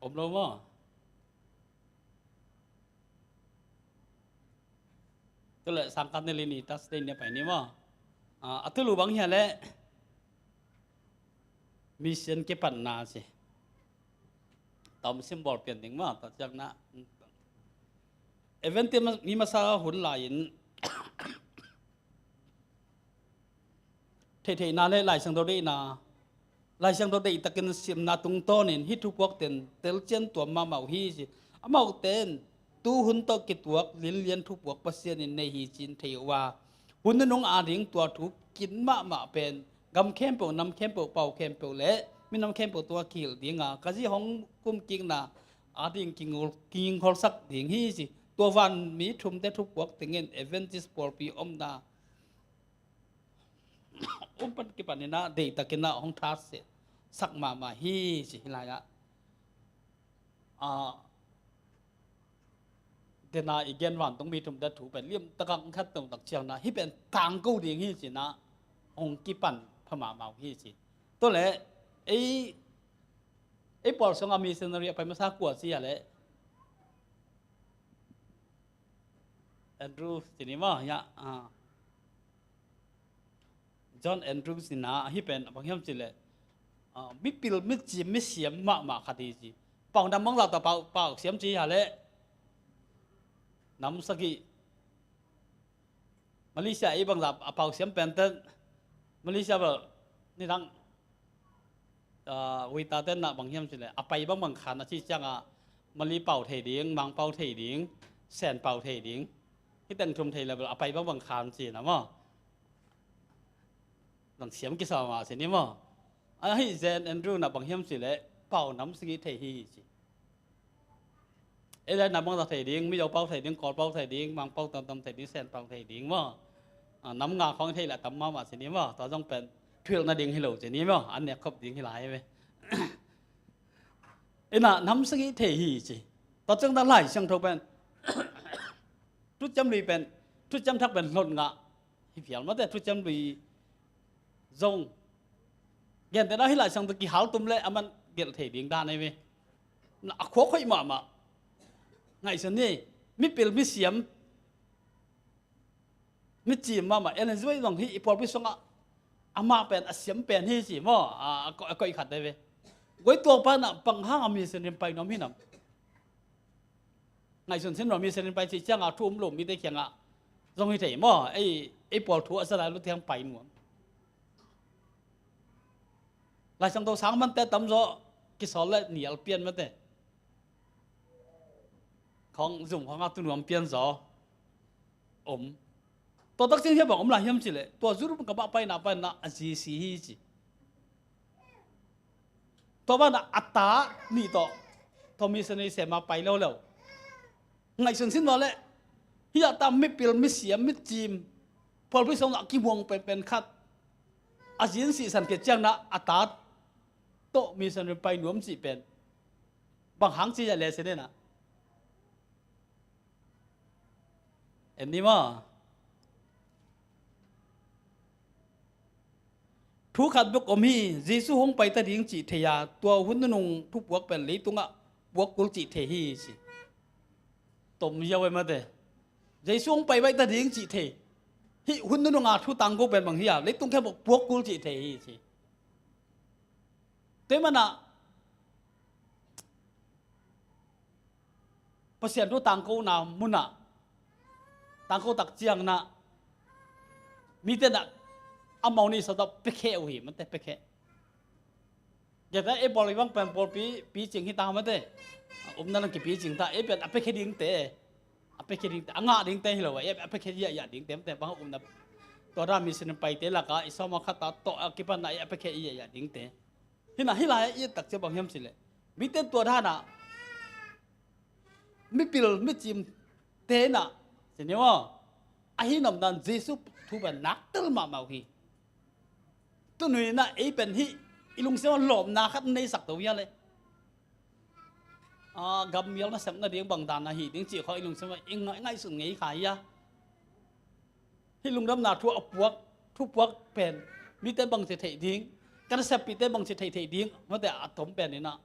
Om lo maw? Tule sangkhat ni li ni Thursday ni pai ni maw? A, a tulu bang hia le mission kipatna si. Tom symbol pian ding maw, ta ciang na. Event ti mi masa hun lai in Theihtheihna le Lai Siangtho deihna, Lai Siangtho deihtakin simna tungtawnin hih thupuakten telcian tuam mahmah uh hi ci. Amauhten tuhun tawh kituak linlian thupuak Pasian in nei hi ci-in thei uh a, hun nunung ading tua thu kin mahmah pen gam khempeuh, nam khempeuh, pau khempeuh le minam khempeuh tungah kihilh dinga ka zi hong kumkikna ading kingingkholsak ding hi ci. Tua vanmi thumte thupuak tengin Adventist pawlpi omna um pan kipan inah deihtakinah hong that sak mahmah hi ci. Hih lai-ah a, dena i gen vantungmi thumte thu pen liamtakah hong khat tongtak ciangna hih pen tangko ding hi cinah hong kipan pha mahmah uh hi ci. Tuale ei, ei pawl sungah missionary a pai masa kua ci a le Andrew ci ni maw, hiah, a, John Andrews in ah hih pen bang hiam cih leh, ah, mipil, micim, misiam mahmah khat hi ci. Pau nam bangzah tawh pau, pau siam ci hia leh nam sagih. Malaysia ei bangzah a pau siam pen ten Malaysia bel nidang, ah, waiter ten ah bang hiam cih leh a pai bangbang khan a ci ciangah Mali pau thei ding, Mang pau thei ding, Sen pau thei ding. Hih teng thum thei leh bel a pai bangbang khan ci na maw. Nang siam kisa mah si ni maw. Ahi zen Andrew na bang hiam cih leh pau nam sagih thei hi ci. Ei le nam bangzah thei ding, Mizo pau thei ding, Kawl pau thei ding, Mang pau tamtam thei ding, Sen pau thei ding maw. Ah, nam nga khawng thei leh tam mahmah si ni maw. Tua zong pen thuhilh nading hi lo ci ni maw. An nek khop ding hi lai ve. Inah nam sagih thei hi ci. Tua ciang na Lai Siangtho pen Thuciam Lui pen, Thuciam Thak pen hlot ngah hi phial mate, Thuciam Lui zong. Gentehna hih Lai Siangtho kihal tum le a man gelh thei ding dan ei ve. Na a khuak hoih mahmah. Ngaihsun ni, mipil, misiam, micim mahmah. Ellen White zong hih i pawlpi sungah amah pen a siam pen hi ci maw. A, a koih, a koih khat ei ve. Guai tua panah bang hang a missionary pai nuam hi nam. Ngaihsun sin nuam hi, mission in pai cih ciangah thu um lo mite kiangah zong hi thei maw. Ei, ei pawl thu a za lai lua thiang pai nuam. Lai Siangtho sang mante tamzaw kisawl le nial pian mate. Khawng zum khawngah tu nuam pian zaw om. Tua tak ciang hia bang om lai hiam cih leh tua Europe gam ah paina, paina a zi si hi ci. Tua banah a ta nih tawh tua missionary sem a pai leuleu. Ngaihsun sin vua leh hih a ta mipil, misiam, micim, pawlpi sungah kimuang penpen khat a zi in sihsan khit ciangna a ta tawh missionary pai nuam cih pen bang hang ci a le si ni na. En ni maw? Thu khat bek om hi. Jesu hong pai ta ding cih thei a, tua hun nunung thupuak pen leitungah puak kul cih thei hi ci. Tom ziau ei mate. Jesu hong pai baih ta ding cih thei. Hih hun nunung a thu tangko pen bang hi a, leitung khempeuh puak kul cih thei hi ci. Tua manah Pasian thu tangkona munah tangko tak ciangna mite na amau ni sa tawh piakheh uh hi mate, piakheh. Gentehna ei pawl i bang pen pawlpi picing hi ta mate. Umna nang kipicing ta, ei pen a piakheh dingte, a piakheh dingte, a ngah dingte hi lo a, ei a piakheh ziahziah dingte mate, bang umna tua dan mission paite lakah i sawma khat a tawh a kipanna ei a piakheh ziahziah dingte. Hinah hih lai-ah i et tak ciang bang hiam cih leh mite tua danah mipil micim tenah ci ni maw. Ahi nopna Jesu thu pen nak tel mahmah uh hi. Tuni in ah ei pen hih i lungsim ah lawpna khat neisak to hia le. Ah, gammial nasep nading bang dan ahi ding cih khawng i lungsim ah i ngai-, ngaihsun ngei kha hia. Hih lungdamna thu a puak, thu puak pen mite bangci theih ding, ka naseppihte bangci theih theih ding, mate a tom pen in ah.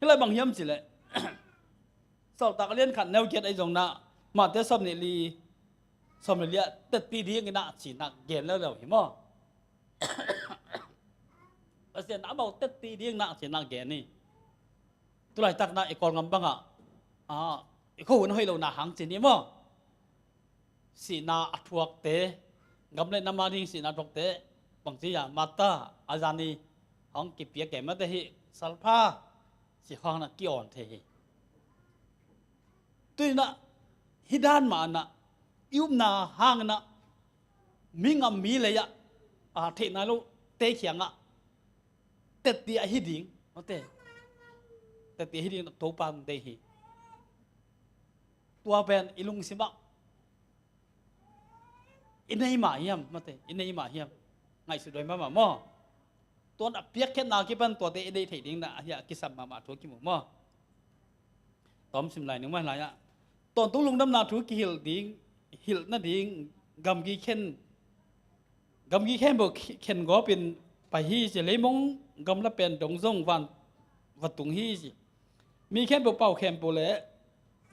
Hih lai bang hiam cih leh Sawltak a lian khat neu giat ahi zongin ah, Mate sawm nih li, sawm nih li ah tetti ding in ah ci-in ah gen leuleu hi maw. Pasian amau tetti ding in ah ci-in ah gen hi. Tulaitak in ah i Kawlgam bangah, ah, i khuahun hoih lohna hang ci ni maw. Sihna a thuakte, gam le nam a ding sihna a thuakte, bangci hiam, Martha, a zani hong kipiak kei mate hih salpha cih khawng in ah ki-awn thei hi. Tuni in ah hih dan mah in ah i upna hangin ah mi ngam mi lei ah, ah, theih nai lote kiangah tetti ahi ding, mate, tetti ahi ding Topa in deih hi. Tua pen i lungsim ah i nei mah hiam, mate, i nei mah hiam. Ngaihsut huai mahmah maw. Tua in a piakkhiatna kipan tuate i deih theih ding in ah hih a kisam mahmah thu kimu maw. Tawm sim lai ning maw, hih lai ah. Tawntung lungdamna thu kihilh ding, hilh nading gamgi khen, gamgi khempeuh khen gawpin pai hi ci. Leimong gamla pen dong zong van va tung hi ci. Mi khempeuh, pau khempeuh le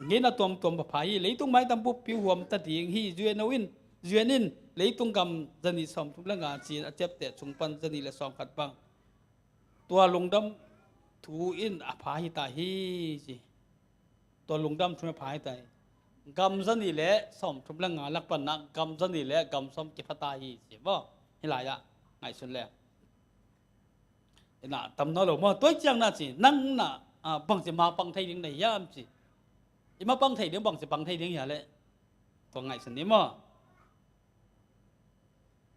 ngeina tuamtuam va pha hi. Leitung maitam buppi huam ta ding hi. Zueno in, zuan in, leitung gam zanih sawmthum le nga ci-in a ciapteh sung pan zanih le sawmkhat bang tua lungdam thu in a pha hi ta hi ci. Tua lungdam thu in a pha hi ta hi. Gam zanih le sawmthum le nga lak pan ah gam zanih le gam sawm kipha ta hi ci maw. Hih lai ah ngaihsun le. Ina tam nawn lo maw. Tua ciang na ci, nang na, ah, bangci ma pang thei ding na hiam ci. I ma pang thei ding, bangci pang thei ding hia le. Tua ngaihsun ni maw.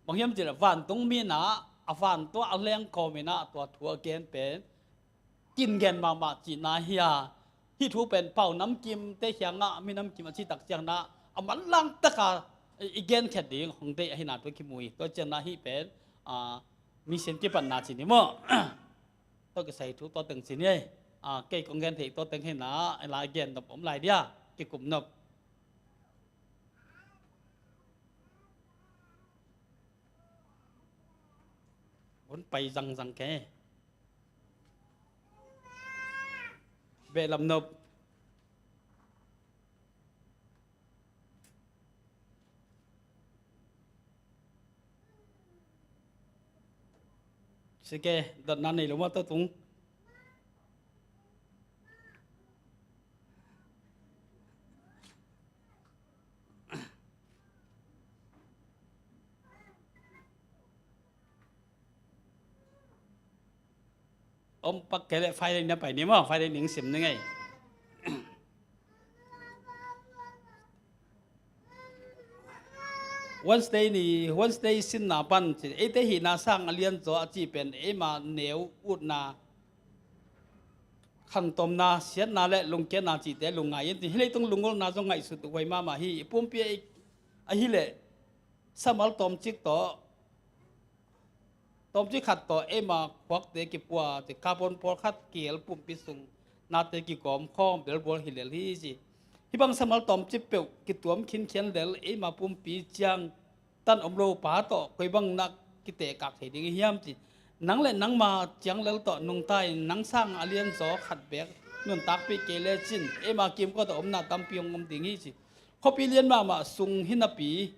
Bang hiam cih leh vantung mi in ah, a vantung a lengkhawm in ah tua thu a gen pen kin gen mahmah cihna hi a. Hih thu pen pau namkimte kiangah, mi namkim a cih tak ciangin ah a manlang takin i genkhiat ding hong deih ahihna thu kimu hi. Tua ciangin ah hih pen, ah, mission kipatna ci ni maw. Tua kisai thu tua teng ci ni ei. Ah, kei kong gen theih tua teng hi in ah, la gen nop om lai dia, kikum nop. Hun pai zangzang ke. Beh lam nop. Sike, dotna nei lo maw tua tung. Om pak kei leh Friday na pai ni maw, Friday ning sim ni ngei. Wednesday ni, Wednesday sinna pan ci, eite hihna sang a lianzaw a cih pen eima neu utna khantomna, siatna le lungkiatna cihte lungngai in ci. Hih leitung lungolna zong ngaihsut huai mahmah hi. I pumpi a i, ahih leh samal tawmcik tawh, tawmcik khat tawh eima khuakte kipua ci, carbon pawlkhat kihel pumpi sung nate kigawm khawm belbual hi lel hi ci. Hih bang samal tawmcik peuh kituam khinkhian lel eima pumpi ciang tan om lo pa tawh koi bang na kitekak thei ding i hiam ci. Nang le nangma ciang lel tawh nungta in nang sang a lianzaw khat beek nuntakpih kei lecin eima kimkot ah omna tampi hong om ding hi ci. Khuapi lian mahmah sung hi napi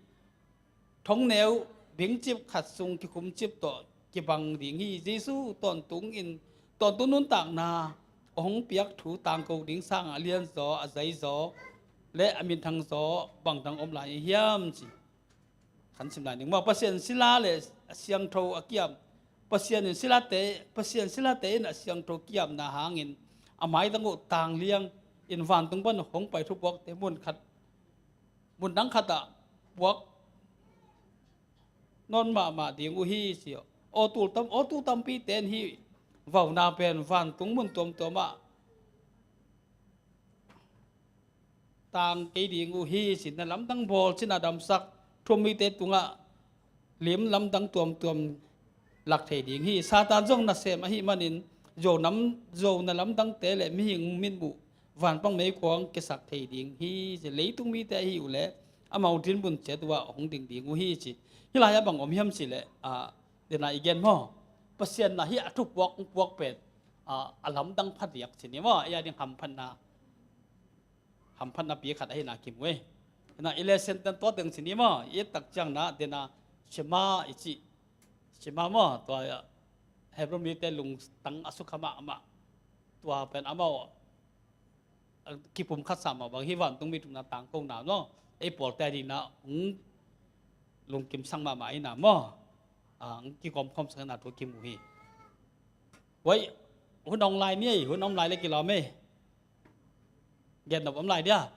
thongneu bingcip khat sung kikhumcip tawh kibang ding hi. Jesu tawntung in, tawntung nuntakna hong piak thu tangko ding sang a lianzaw, a zaizaw le a minthangzaw bangdang om lai i hiam ci. Khan sim lai ning maw. Pasian sila le a siangtho a kiam, Pasian in silate, Pasian silate in a siangtho kiamna hangin a maitang uh tangliang in vantung pan hong pai thupuakte mun khat, mun dang khatah puak nawn mahmah ding uh hi ci. Aw tul tam, aw tul tampi ten hih vauna pen vantung mun tuamtuam ah tang kei ding uh hi, ci. Na lamdang bawl cin a damsak thu-um mite tungah lim lamdang tuamtuam lak thei ding hi. Satan zong nasem ahih manin Zo nam, Zo na lamdangte le mihing mitmuh vanpang meikuang kiasak thei ding hi, ci. Leitung mite ahi uh leh amau dinmun ciat uh ah hong ding ding uh hi, ci. Hih lai-ah bang om hiam cih leh, ah, dena i gen maw, Pasian na hih a thupuak hong puak pen, ah, a lamdang phadiak, ci ni maw, ei a ding hamphatna, hamphatna pi khat ahihna kimu ei. Na i lesson ten tua teng ci ni maw, i et tak ciang na dena Shema i cih, Shema maw, tua Hebrew mite lungtang a sukha mahmah, tua pen amau kipumkhatsa mah bang hi, vantungmi thumna tangkona maw, ei pawlte a dingin ah hong lungkimsak mahmah ahihna maw, ah, hong kigawmkhawmsak ahihna thu kimu hi. Wai, hun om lai ni ei, hun om lai le kilawm ei. Gen nop om lai dia.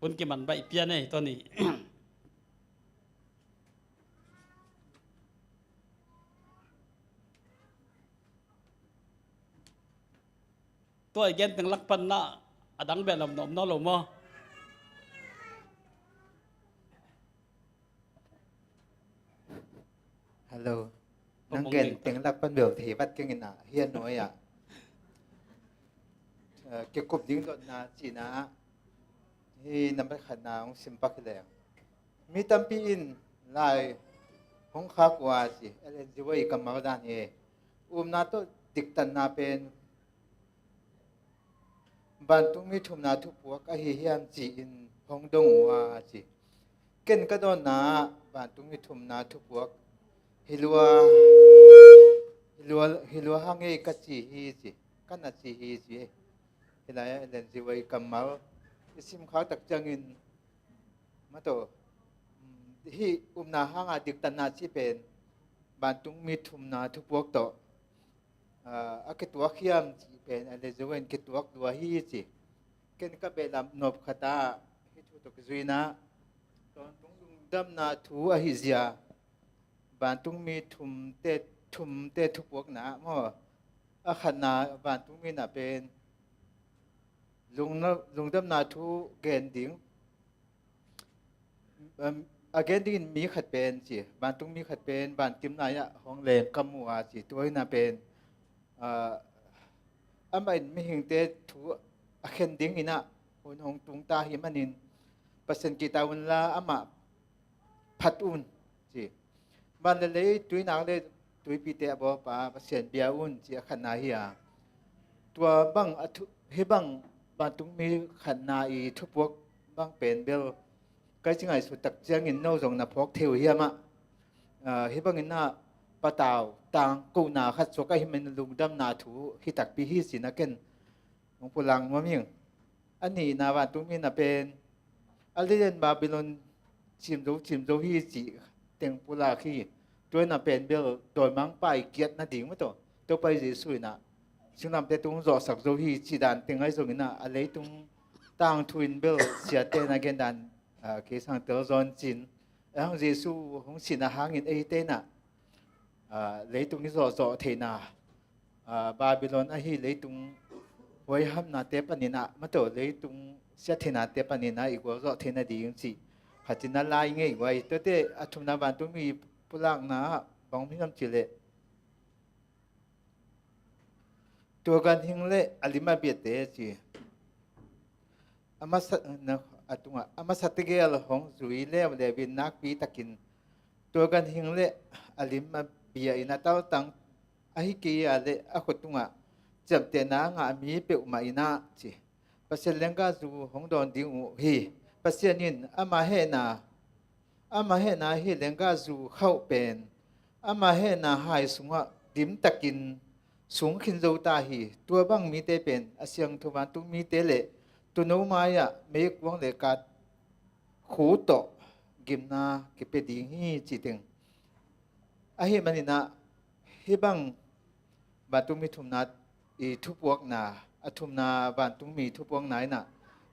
Hun kiman baih pian ei, tua ni. Tua i gen teng lak pan na a dang beh lam na om nawn lo maw? Hello. Nang gen teng lak pan bel thei vat keng in ah, hih a nuai ah, eh, kikup ding dotna cihna ah, hih nambat khatna hong sim pak hi leng. Mi tampi in lai hong khak uh a ci, Ellen G. White kammal dan hi. Upna tawh diktatna pen vantungmi thumna thupuak ahi hiam ci-in hong dong uh a ci. Ken ka dawnna ah vantungmi thumna thupuak hi lua, hi lua, hi lua hang ei ka ci hi ci, ka na ci hi ci. Hih lai-ah Ellen G. White kammal i sim khak tak ciangin, mataw, hih upna hanga diktatna cih pen vantungmi thumna thupuak tawh, ah, a kituak hiam cih pen Ellen G. White in kituak lua hi ci. Ken ka behlap nop khat ah hih thu tawh kizui-in ah, tawntung lungdamna thu ahi zia, vantungmi thumte, thumte thupuakna ah maw, a khatna vantungmi in ah pen lungna-, lungdamna thu gen ding, um, a gen dingin mi khat pen ci, vantungmi khat pen vankim lai-ah hong leng ka mu a ci. Tua hi-in ah pen, ah, amah in mihingte thu a khen dingin ah hun hong tung ta ahih manin, Pasian kihta unla amah phat un ci. Van le lei, tuinak le tuipite a bawlpa Pasian bia un ci, a khatna hi a. Tua bang a thu, hih bang vantungmi khatna i thupuak bang pen bel, ka ci ngaihsut tak ciangin no zong na phawk thei uh hiam ah? Ah, hih bangin ah patau tangkona khat suak ahih manin lungdamna thu hi takpi hi ci-in ah ken hong pulak nuam ing. A nihna vantungmi in ah pen a lian Babylon cim zo, cim zo hi cih teng pulak hi. Tua in ah pen bel dawimangpa i kiat nading mataw, Topa Jesu in ah singlamteh tung zawhsak zo hi cih dan teng ahi zongin ah, a leitung tangthu in bel siate in a gen dan, ah, kei sang tel zaw in cin, a hang Jesu hong sihna hangin eite in ah, ah, leitung i zawhzawh theihna, ah, Babylon ahi leitung huaihamnate panin ah, mataw, leitung siattheihnate panin ah i gualzawh theih nading cih khat in a lai ngei uh a. Tuate a thumna vantungmi pulakna ah bang om hiam cih leh, tua ganhing le a lim a biate ci. A masa, na, a tungah, a masa tegel hong zui leuleu in nakpi takin tua ganhing le a lim a bia in a taltang, ahi kei a leh a khut tungah ciamtehna a ngah mi peuhmah in ah ci, Pasian lenggahzu hong dawn ding uh hi. Pasian in ama hehna, ama hehna hih lenggahzu khauh pen ama hehna hai sungah dim takin sung khin zo ta hi. Tua bang mite pen a siangtho vantungmite le tuuno mai-ah meikuang le kat khu tawh gimna kipia ding hi, ci teng. Ahih manin ah hih bang vantungmi thumna i thupuakna, a thumna vantungmi thupuakna in ah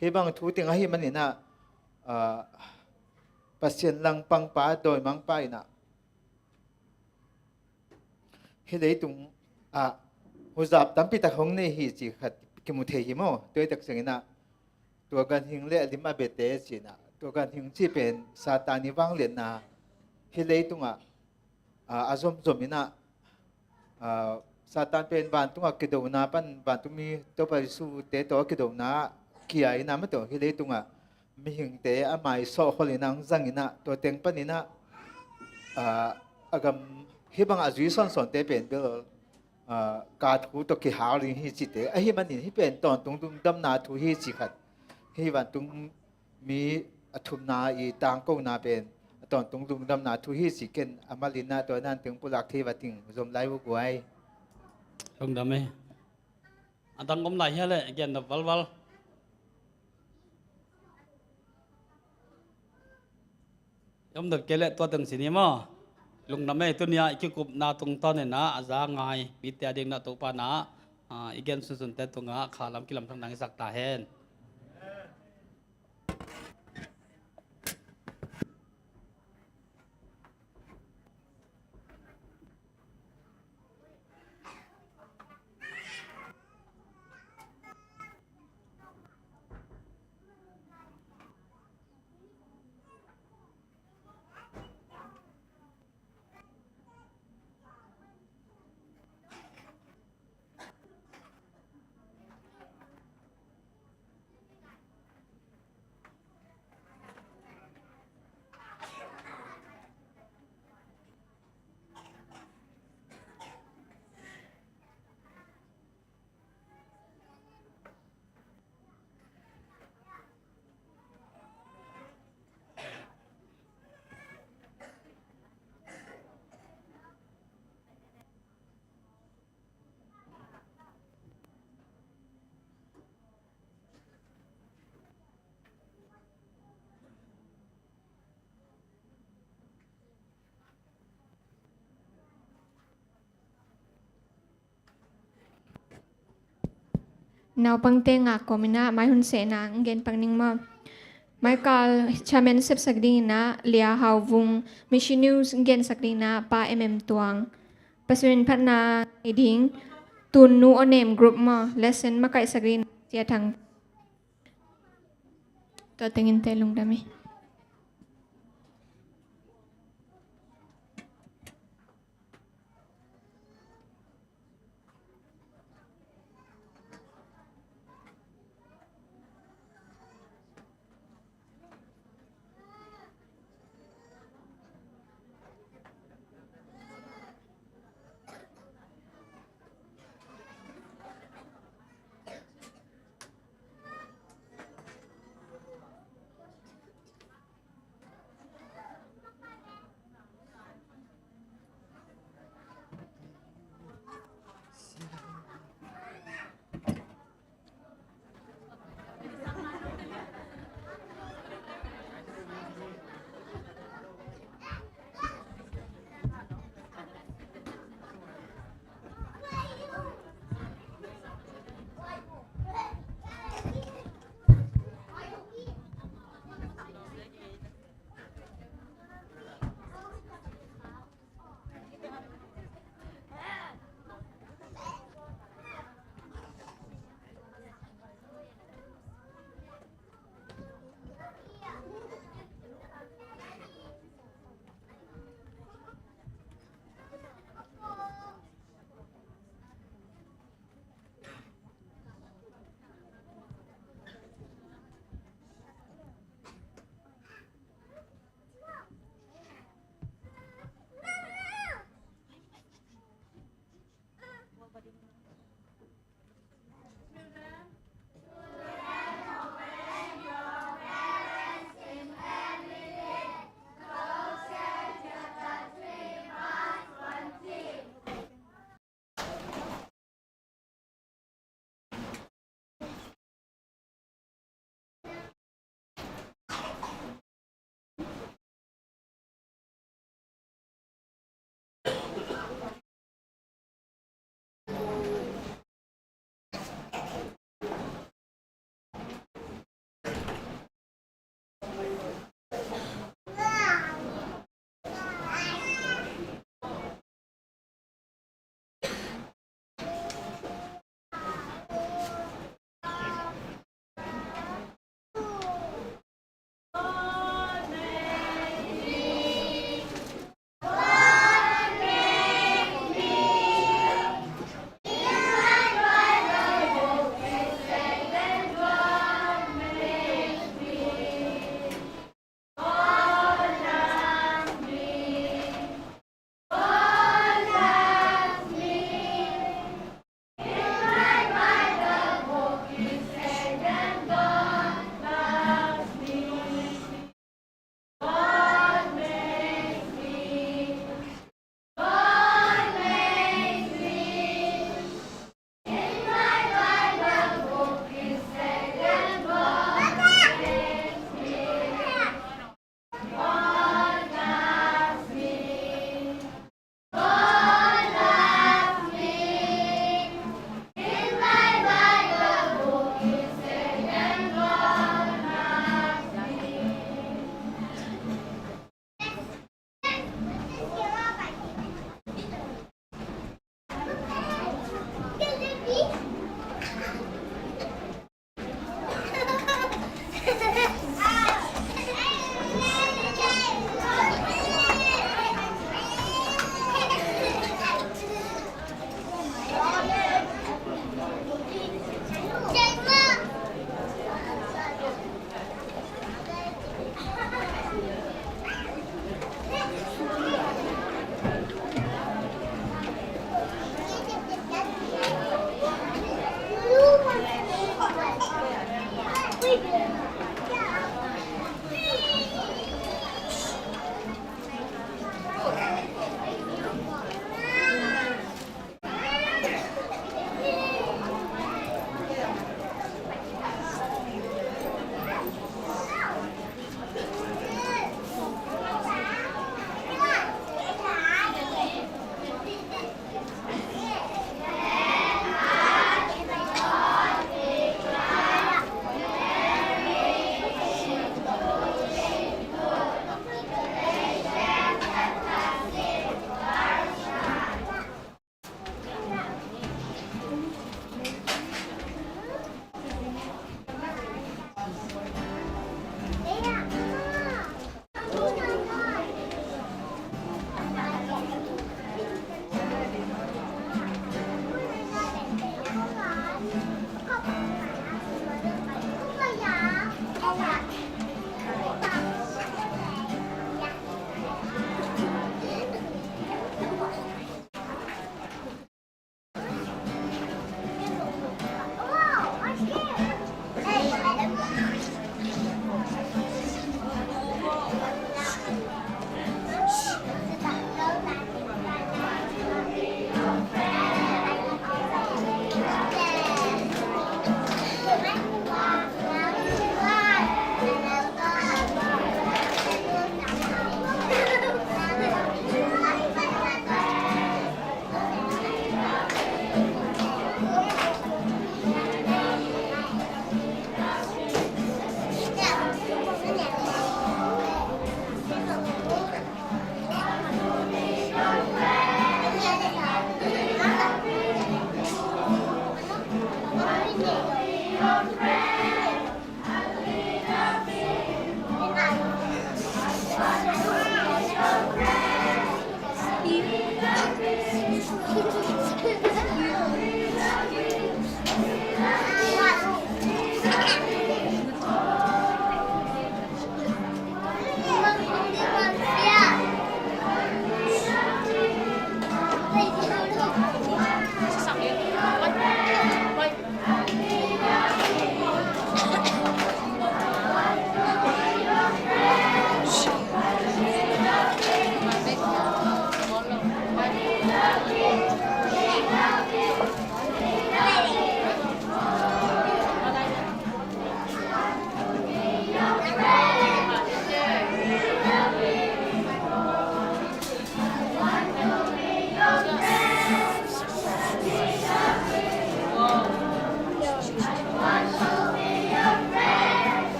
hih bang thu teng ahih manin ah, ah, Pasian langpangpa, dawimangpa in ah hih leitung ah huzap tampi tak hong nei hi cih khat kimu thei hi maw. Tua hi tak ciangin ah tua ganhing le a lim a biate ci-in ah, tua ganhing cih pen Satan i vangliatna hih leitungah, aa, a zomzom in ah, aa, Satan pen vantungah kidona pan, vantung mi Topa Jesu te tawh a kidona ah kia in ah, amah tawh hih leitungah mihingte a mai sawhkhol in ah hong zang in ah, tua teng pan in ah, aa, a gam hih bangah a zui sawnsawnte pen bel, aa, ka thu tawh kihal ding hi cihte ahih manin, hih pen tawntung lungdamna thu hi cih khat. Hih vantung mi a thumna i tangkona pen a tawntung lungdamna thu hi cih ken a malin ah tua dan teng pulak thei vat ing. Zom lai uh guai. Lungdam e. A dang om lai hia leh, gen nop valval. Om nop kei leh tua teng ci ni maw. Lungdam e. Tuni-ah i kikupna tungtawn in ah a za ngai mite a ding in ah Topa in ah, aa, i gen sunsunte tungah kha lam kilamthak nang i sak ta hen. Naupangte ngak kawmin ah mai hun sehna hong gen pak ning maw. Maikal chairman sepsak dingin ah Lia Hau Vung, Mission News hong gensak dingin ah Pa M M Tuang, Pasian phatna nei ding Tunnu Onem group maw, lesson makaihsak dingin ah Sia Thang. Tua tengin te lungdam hi.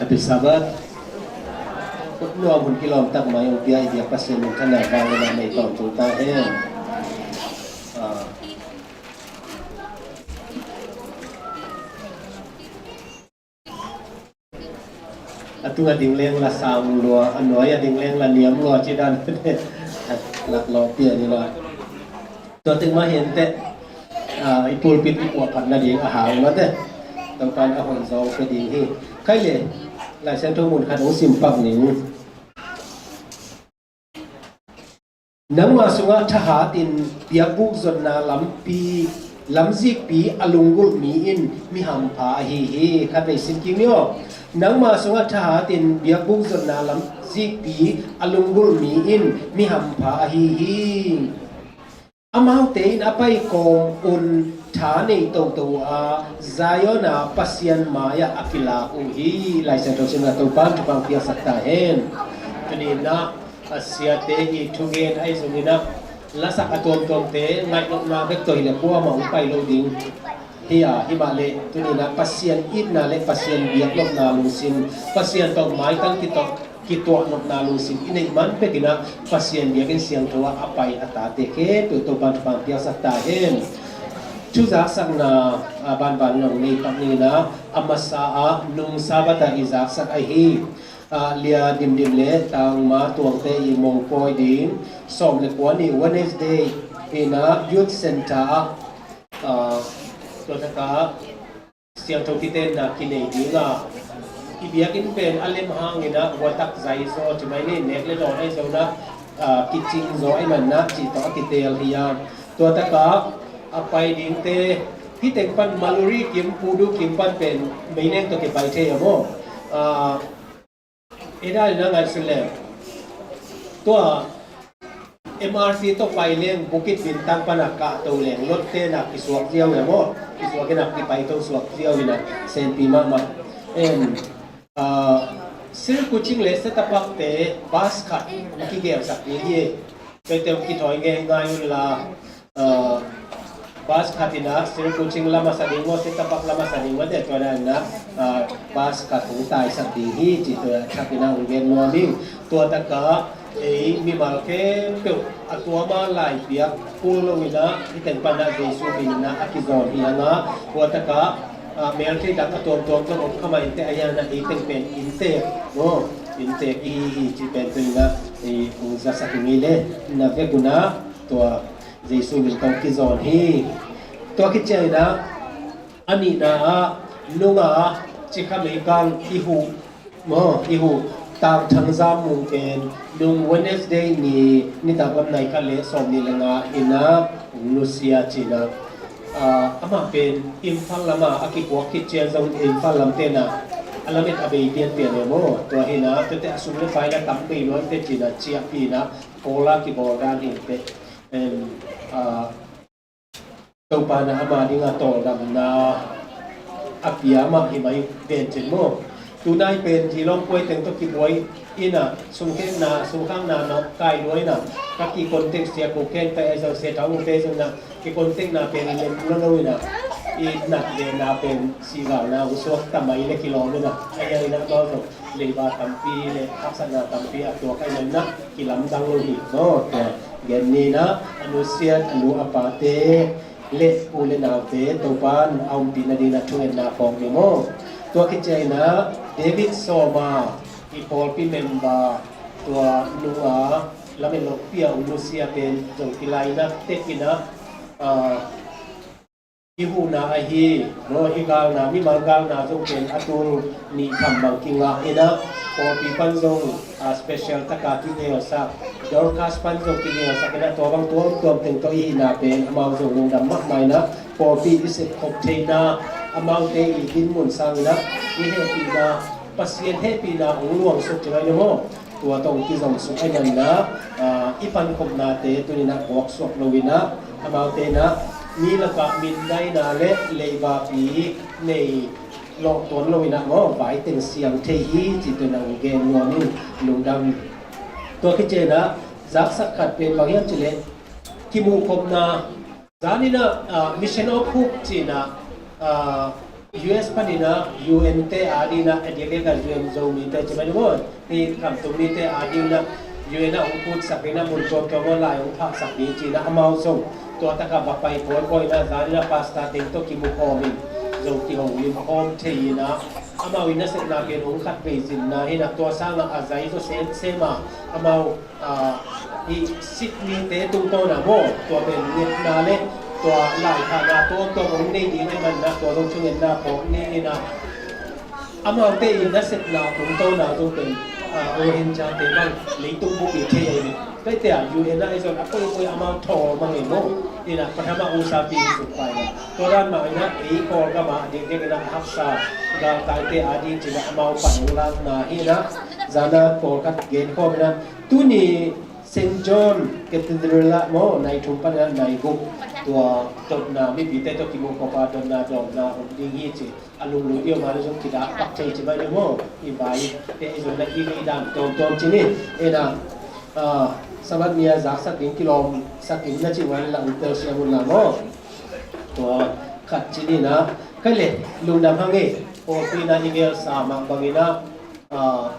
Happy Sabbath. Nuam hun kilawm tak mai hong pia i biak Pasian min thanna vang le na nei tawntung ta hen. Ah. A tung a ding leng la sang lua, a nuai a ding leng la niam lua ci dan. Laklawh pia ni lua. Tua teng mah hi inteh, ah, i pulpit i puahphat nading a hau mah teh Topa'n a hoih zaw pia ding hi. Khai le, Lai Siangtho mun khat hong sim pak ning. Nangma sungah thahatin biakbuk zonna lampi, lamzikpi a lunggulh mi in mi hampha ahi hi. Khatvei sim kik ni aw. Nangma sungah thahatin biakbuk zonna lamzikpi a lunggulh mi in mi hampha ahi hi. Amaute in a pai kawm un tha nei toto a, Zion a Pasian mai-ah a kilak uh hi. Lai Siangtho simna Topa'n thupha piaksak ta hen. Tuni-in ah a siate i thugen ahi zongin ah lasak a tuamtuamte ngaihnohna bek tawh hi le kuamah hong pai lo ding hi a, hi mah le tuni-in ah Pasian itna le Pasian biaknopna lungsim, Pasian tawh maitang kitawh kituahnopna lungsim i neih man bekin ah Pasian biakinn siangtho ah a pai a tate khempeuh Topa'n thupha piaksak ta hen. Thu zaksakna, ah, banban in hong nei pak ning ah, a masa ah nung Sabbath ah i zaksak ahi, ah, Lia Dimdim le Tangma Tuangte i mongpawi ding sawm le kua ni Wednesday in ah Youth Center ah, ah, tua takah siangtho kitenna kinei ding a, i biakinn pen a lem hangin ah huatak zai zaw ci mai ni, nek le dawn ahi zongin ah, ah, kicing zaw ahih manin ah cih tawh a kiteel hi a. Tua takah a pai dingte hih teng pan Maluri kim, Pudu kim pan pen meileng tawh kipai thei a maw? Ah, Ei dan in a ngaihsun leng, tua M R T tawh pai leng Bukit Bintang pan a kahto leng Lotte na kisuak ziau hi a maw? Kisuak in a kipai to suak ziau in a senpi mahmah. Em, ah, Sri Kuching le Setapak te bus khat na kigelsak ding hi. Tua te kithawi ngeingai un la. Ah, bus khat in a Sri Kuching lam a sa ding maw, Setapak lam a sa ding maw, tua dan in a, ah, bus khat hong taisak ding hi ci tua thak in a hong gen nuam ing. Tua takah ei mimal khempeuh a tuam a lai piak kul lo in a, hih teng pan a Jesu min in a a kizawn hi hang a, tua takah, ah, melthei dang a tuamtuam zong om kha mah inteh, a hiang in a ei teng pen inntek maw, inntek i hi hi ci pen tu in a ei hong zasak ing ei le, na vek un a tua Jesu min tawh kizawn hi. Tua khit ciangin ah a nihna ah nung a Cikha Meikang i huh maw, i huh Tang Thang Zam Mung pen nung Wednesday ni nitak lam nai khat le sawmnih le nga in ah hong nusia ci-in ah, ah, amah pen Imphal lam a a kipuak khit ciang zong Imphal lamte in ah a lamet a bei pianpian e maw. Tua hi in ah tuate a sum le pai in ah tam bei luan te ci-in ah ciahpih in ah kawl a kibawl dan hi inteh. Em, ah, Topa in ah ama ding a tawldamna a pia mah hi mai ven cin maw? Tunai pen Geelong kuai teng tawh kibuai in ah sungkhekna, sungkhakna na kai lua in ah ka kicontact sia ko khen pai a zong sia thau te zong in ah kicontactna pen lem lo lo in ah i nat vena pen sigalna uh suak ta mai le kilawm in ah a hiang in ah amau zong leiba tampi le haksatna tampi a tuak a hiang in ah kilamdang lo hi maw? Tua gen ni in ah a nusiat a nu a pate le u le naute Topa'n a ompih nading in ah thungetna kawk ni maw? Tua khit ciang in ah David Sawma i pawlpi member tua nung a lamet lohpi a hong nusia pen zong kilai in ah tek in ah, ah, i huhna ahi maw, i galna, mimal galna zong pen a tul nih tham bang kingah in ah pawlpi pan zong, ah, special taka kigelsak, Dorcas pan zong kigelsak in ah tua bang tuamtuam teng tawh i hihna pen amau zong lungdam mahmah in ah pawlpi i sepkhop theihna, amaute i dinmun sang in ah i hehpihna, Pasian hehpihna hong luangsuk ci ngai lo maw? Tua tawh hong kizomsuk ahih manin ah, ah, i pankhopnate tuni in ah guaksuak lo in ah amaute in ah mi lakah mindaina le leibapi nei lawh tuan lo in ah maw, vai teng siang thei hi ci tua in ah hong gen nuam ing. Lungdam. Tua khit ciang in ah zaksak khat pen bang hiam cih leh kimuhkhopna, zan in ah, ah, Mission of Hope ci in ah, ah, U S panin ah U N te adingin ah, a diakdiak a U N Zomite ci mai ni maw, hih khamtung mite adingin ah U N ah hong putsak in ah mun tuamtuam ah lai hong phaksak ding ci-in ah amau zong tua takah va pai pawlpawl in ah, zan in ah pastor teng tawh kimu khawm in, Zo kiho lim khawm thei in ah, amau in ah sepna pen hong khatvei zinna hi in ah, tua sangah a zai zaw semsem a, amau ah, hih Sydney te tungtawn ah maw, tua pen ngetna le tua laikhakna tuamtuam hong nei ding ahih manin ah, tua zong thungetna phawk ni in ah, amaute in nasepna tungtawn ah zong pen, ah, Rohingya te bang leitung bup i thei ahi hi. Tuate ah U N ah i zon a koikoi amau thawl mang e maw. In ah pathama usapi suk pai ah, tua dan mah in ah ei Kawlgam ah a diakdiak in ah haksa galtaite ading ci-in ah amau pan hong lakna hi in ah, zan ah pawlkhat gen khawm in ah, tuni Saint John Cathedral ah maw, nai thum panin ah nai guk, tua dotna, mipite tawh kimuh khop a dotna dawmna om ding hi ci. A lunglut deuh mah le zong kidah pak thei ci mai deuh maw. I vai te i zonna i vei dan tuamtuam ci ni. Ena, ah, Sabbath ni a zaksak ding kilawmsak in na cih ua le la ute siam un la maw. Tua khat ci ni na. Khai le, lungdam hang e. Pawlpi na i gelsa mah bangin ah, ah,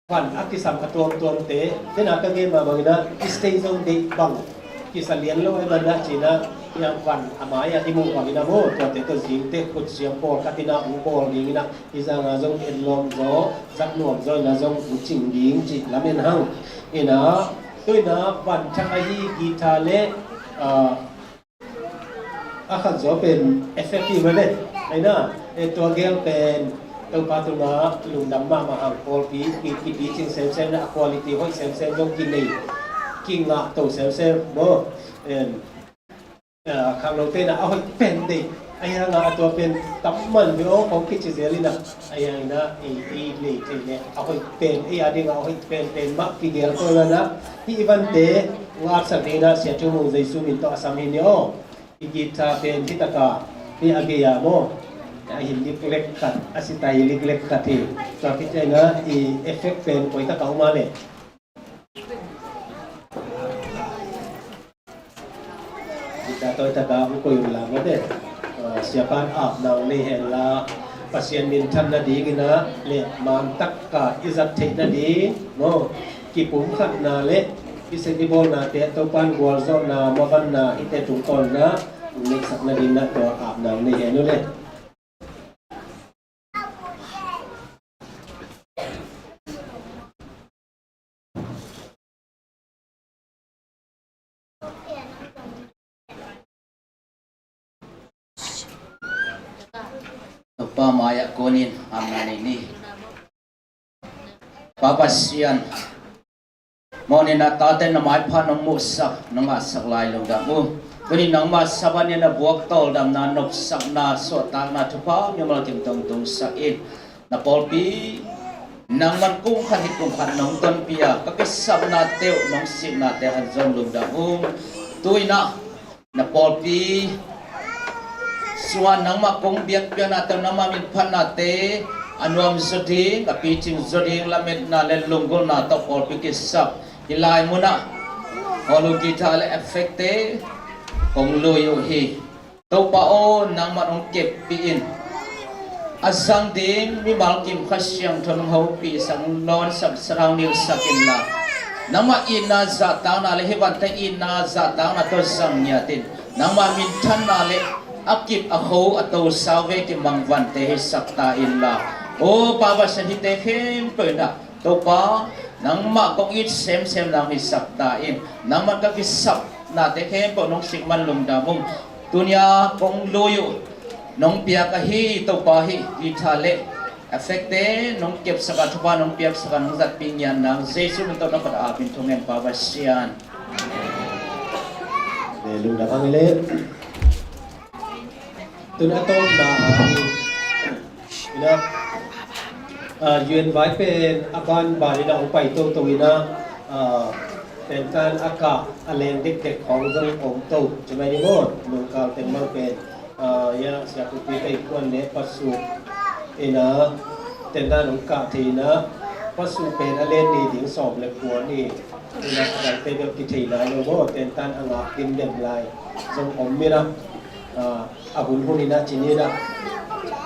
van a kisam a tuamtuamte, tena ka gen mah bangin ah, i state zong deih bang kisa lian lo ahih manin ah ci-in ah, i a van a mai-ah i muh bangin ah maw, tuate tawh zingte khut siam pawlkhat in ah hong bawl dingin ah, hih zangah zong en lawm zaw, zat nuam zaw in ah zong hong cing ding cih lamen hang. In ah, tu in ah van thak ahi guitar le, ah, a khat zaw pen effective le, ahi na, e, tua gel pen Topa tungah lungdam mahmah hang, pawlpi ki, kipicing semsem na, a quality hoih semsem zong kinei, kingah to semsem maw. Em, a, khangnote na a hoih pen deih, ahi hangah a tua pen tam man ve aw khong kici zel in ah, ahi hangin ah i, i nei thei le a hoih pen, ei a dingah a hoih penpen mah kigel to in ah, hih i vante ngaksak dingin ah Sia Thu Mung Jesu min tawh a sam hi ni aw. I guitar pen hi taka, hi a gei a maw, a hi liklek khat, a sitai liklek khat hi. Tua khit ciangin ah i effect pen koi taka om a le. Guitar toh hi taka hong koi un la maw te. Ah, Siapa'n apna hong nei hen la, Pasian minthan nadingin ah le man taka i zat theih nading maw, kipumkhatna le i sep i bawlnate Topa'n gualzawhna mavanna hihte tungtawn in ah hong neihsak nadingin ah tua apna hong nei hen uh le. Topa mai-ah kunin apna nei ni. Pa Pasian, mawhna in ah tate na maipha nong muhsak, nong ngahsak lai lungdam uh. Tuni nangmah Sabbath ni-in ah buak tawldamna, nopsakna, suahtakna thupha mimal kim tong tungsak in. Na pawlpi nangman kum khat hi kum khat nong tonpih a, ka kisapnate uh, nong sitnate uh zong lungdam uh. Tu in ah na pawlpi sungah nangmah kong biakpiaknate uh, nangmah minphatnate a nuam zaw ding, a picing zaw ding lametna le lunggulhna tawh pawlpi kisap hih lai munah hawlu guitar le effectte kong lui uh hi. Topa aw, nangmah hong keppih in. A zang ding mimal kim Kha Siangtho hong hopihsak, hong lawnsak, sathau nilsak inla, nangmah itna zahtakna le hih vante itna zahtakna tawh zang ngiat in. Nangmah minthanna le a kip a kho a to sauvei kimang vante hisak ta inla, aw Pa Pasian, hihte khempeuh in ah Topa, nangmah kong it semsem nang hisak ta in. Nangmah ka kisapnate khempeuh nong sikman lungdam ung. Tuni-a kong lui uh nong piak ahi Topa, hih guitar le effectte nong kepsak a, thupha nong piaksak a, nong zatpih ngiat nang Jesu min tawh na khat a apin thungen Pa Pasian. Amen. Lungdam hang i le. Tun a tawpna a hi. Ina, ah, U N vai pen a banban ina hong pai toto ina, ah, pentan a kah a leng dekdek khawng zong om to. Ci mai ni maw, nungkal teng bang pen, ah, ya, Sia Pu Pi Tei Kuan le Pasuk ina, tentan hong kah thei ina, Pasuk pen a len ni ding sawm le kua ni. Ina, a dangte bel kithei lai lo maw, tentan a ngak dimdem lai zong om ina, ah, a hun hun ina ci ni ina.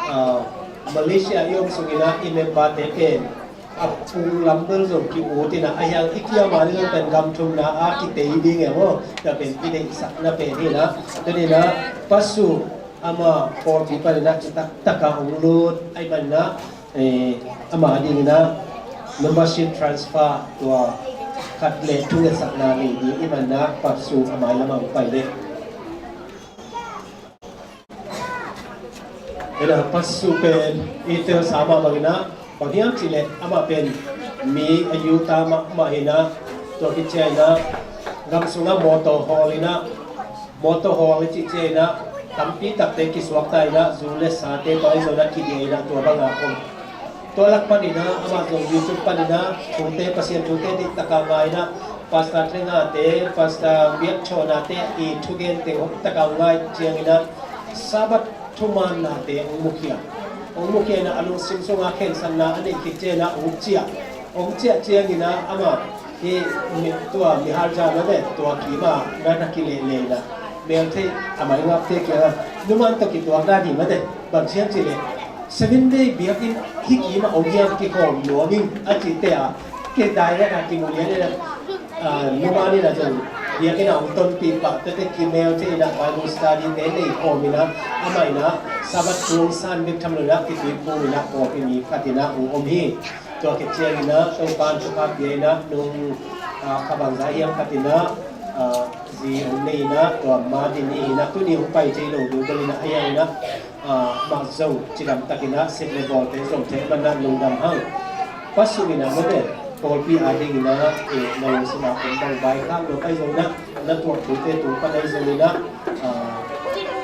Ah, Malaysia i om sungin ah i member te pen a pung lam bel zong ki-ut in ah, a hiang i kiam a ding zong pen gam thumna a kitei ding e maw. Tua pen i deihsakna pen hi in ah. Tua ni in ah Pastor ama pawlpi panin ah citak taka hong lut ahih manin ah, eh, ama dingin ah membership transfer tua khat le thungetsakna nei ding ahih manin ah Pastor a mai lamah hong pai ding. Ina Pastor pen i telsa mah bangin ah, bang hiam cih leh amah pen mi a Utah mahmah hi in ah, tua khit ciangin ah gam sungah motor hawl in ah, motor hawl i cih ciangin ah tampi takte kisuakta in ah, zu le sate tua i zon ah kidia in ah, tua bangah om. Tua lak panin ah amah zong YouTube panin ah thute, Pasian thute dihtaka ngai in ah, Pastor Thlengate, Pastor Biakthawhnate i thugen teng hoihtaka ngai ciangin ah Sabbath thumaannate hong mukhia. Hong mukhia in ah a lungsim sungah khensatna a neih khit ciangin ah hong ciah. Hong ciah ciangin ah amah hi mi, tua mihal zan a ve, tua kima na na kileh leh in ah, mel thei a mai ngapte kiangah numan tawh kituak dan hi mate. Bang hiam cih leh Seven Day biakinn hih kima om hiam, kikhawm nuam ing a cihte ah, kidai leh a kimu lian in ah, ah, numan in ah zong biakinn ah hong tonpih pah tete, kimel thei in ah Bible study te nei khawm in ah, amah in ah Sabbath thu hong san bek tham lo in ah kituiphum in ah pawlpi mi khat in ah hong om hi. Tua khit ciangin ah Topa'n thupha pia in ah nung, ah, kha bangzah hiam khat in ah, ah, zi hong nei in ah, tua Martin i hi in ah, tuni hong pai thei lo ding bel in ah, a hiang in ah, ah, mah zong cidam takin ah sep le bawlte zong thei man ah lungdam hang. Pastor in ah mate, pawlpi a dingin ah, eh, na lungsim a kong bang vaikhak lo ahi zongin ah, na tuah thute tung pan ahi zongin ah, ah,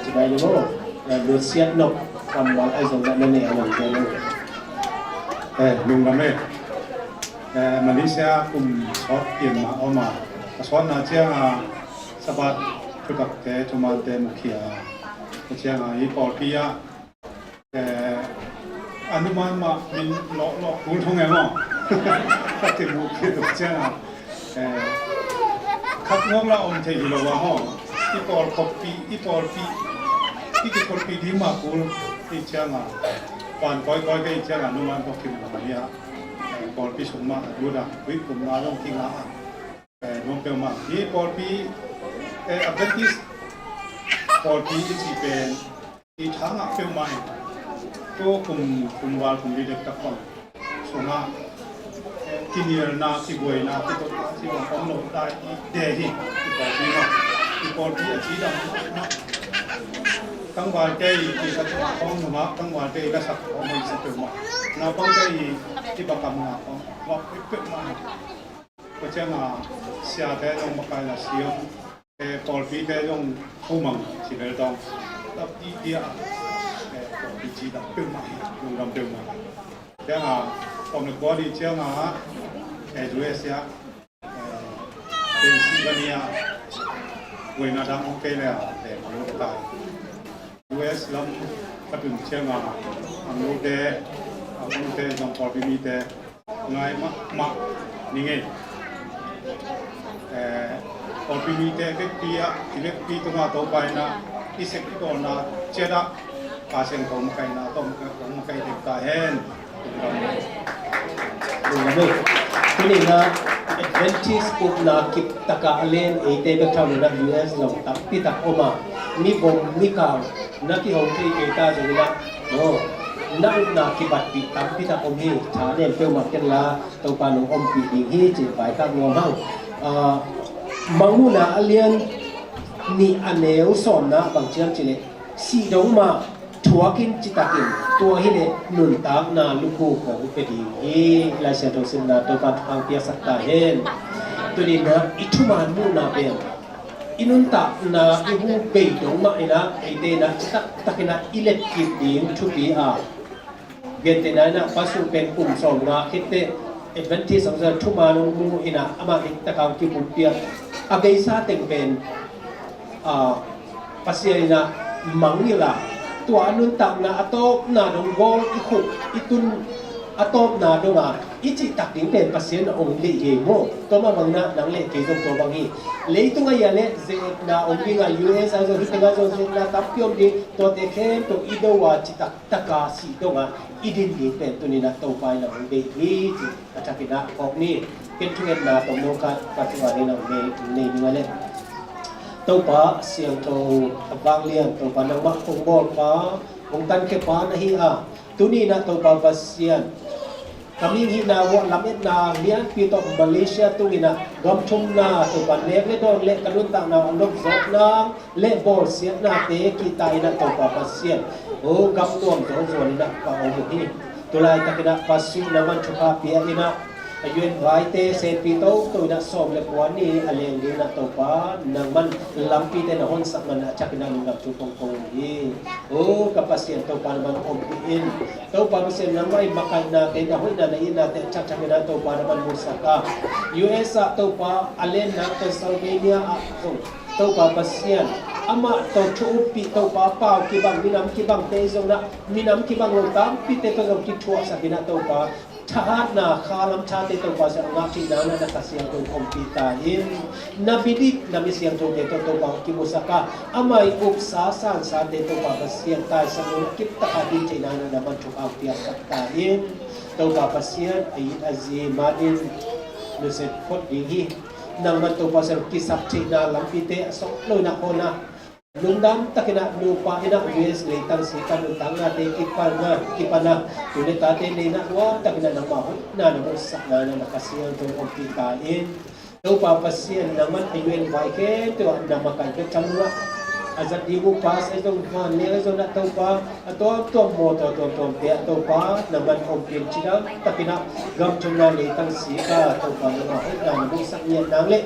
cidai lo maw, ah, nusiat nop kammal ahi zongin ah na nei a lungdam lo. Eh, lungdam e. Eh, Malaysia kum sawt kim mah om a, a sawtna ciangah Sabbath thutakte, thumaante mukhia a, a ciangah hih pawlpi ah, eh, a numan mah min lawhlawh kul thung e maw? Ka kimukhia tuk ciangah, eh, khat ngawng lah om thei hi lo a maw? I pawl khoppi, i pawlpi, i kikholhpih ding mah kul hi ciangah, van kawikawi ka hih ciangah numan tawh kimu hi a, eh, pawlpi sung mah a lut a, tuiphumna zong kinga a, eh, nuam peuhmah. Hih pawlpi, eh, Adventist pawlpi i cih pen i tha ngah peuhmah hi. Tua kum, kum val kum li dektak bang sungah, eh, kinialna, kibuaina, kitotna cih bang om lo dai i de hi. I pawlpi mah, i pawlpi a cidam mah. Tangvalte i, i ka tuah khawng nungah, tangvalte i ka sak khawng hoih sa peuhmah. Naupangte i, i bakam ngah khawng hoih peuhmah hi. Tua ciangah siate zong makai la siam, eh, pawlpite zong thumang si bel dong. Tapi dia, eh, pawlpi cidam peuhmah hi, lungdam peuhmah. Ciangah, pawm le kua dih ciangah, eh, U S A, eh, Pennsylvania, buaina dang hong kei le, eh, a lo kai. U S lam ka tun ciangah, a lote, a lote zong pawlpi mite ngai mahmah ning ei. Eh, pawlpi mite vekpi ah, i vekpi tungah Topa in ah i sep i tawlna ciat ah Kha Siangtho makaihna tawh hong makaih dek ta hen. Lungdam ei. Tuni in ah Adventist upna kip takah a len eite bek tham lo in ah U S zong tampi tak om a, mi bom mi kang na kihong thei kei ta zongin ah, no, na upna kibatpih tampi tak om hi. Tha nem peuhmah ken la, Topa nong ompih ding hi ci-in vaikhak nuam hang. Ah, Mangmuhna a lian nih a neu sawmna bang ci hiam cih leh, sih dong mah thuakin citakin, tua hileh nuntakna lukhu kong pia ding hi. Lai Siangtho simna Topa thupha piaksak ta hen. Tuni in ah i thuman muhna pen i nuntakna i hu bei dong mah in ah, eite in ah citak takin ah i letkip ding thupi a, gentehna in ah Pastor pen kum sawm nga khit teh Adventist hong zang, thuman hong mu in ah, amah diktak a hong kibulpih a, a beisa teng pen, ah, Pasian in ah mangngilh a, tua a nuntakna a tawpna dong gawl i khuk i tun A tawpna dong a i cih tak ding pen Pasian a ong deih hi maw. Tua mah bangin ah nang le kei zong tua bang hi. Leitung a hia le ze-etna om ding a, U S a zong hih teng a zong ze-etna tampi om ding, tuate khempeuh i do a cih tak tak a sih dong a i din ding pen tuni-in ah Topa in ah ong deih hi cih a thakin ah phawk ni. Ken thungetna tomno khat Pasian in ah ong nei, ong nei ding a le. Topa siangtho, a vanglian Topa, nangmah kong bawlpa, kong tankhia pa na hi a, tuni-in ah Topa Pasian, ka mihing hihna uah lametna lianpi tawh Malaysia tungin ah gam thumna Topa, nek le dawn le ka nuntakna a nopzawkna le bawlsiatnate kihta in ah Topa Pasian, o gam nuam zawzuan in ah ka om uh hi. Tulaitakin ah Pasian nangman thupha pia in ah, a U N vaite senpi toto in ah sawm le kua ni a leng dingin ah Topa nangman lampite na honsak man a thakin ah lungdam thu kong ko uh hi. O ka Pasian Topa, nangman ompih in. Topa Pasian, nangmah i makaihnate, na hoihna na itnate a thakthakin ah Topa nangman musak a, U S ah Topa a lenna Pennsylvania ah zong Topa Pasian, amah tawh thu uppih Topa, pau kibang, minam kibangte zong na, minam kibang lo tampite tawh zong kithuahsak in ah Topa, thahatna kha lam thate Topa Pasian a ngah theih nangin ah na Kha Siangtho in ompih ta in. Na bidik na mi siangthote tawh Topa kimusak a, amah i upsa sansate Topa Pasian taisan lo, kiptak a din theih nangin ah nangman thupha piaksak ta in. Topa Pasian, a it a zi Martin nusia phot ding hi. Nangman Topa Pasian kisap theihna lampite a sawt lo in ah hon a, lungdam takin ah nupa in ah U S leitang sika nuntaknate kipan a, kipan a, tu le tate neihna nuam takin ah nangmah hoihna na muhsakna in ah na Kha Siangtho in ompih ta in. Topa Pasian, nangman a U N vai khempeuh ah na makaih bek tham lo in ah, a zat ding uh pass ahi zong, hman leng ahi zong in ah Topa, a tuamtuam mawtaw tuamtuamte ah Topa nangman ompih in, cidam takin ah gam thumna leitang sika Topa nangmah hoihna na muhsak ngiat nang le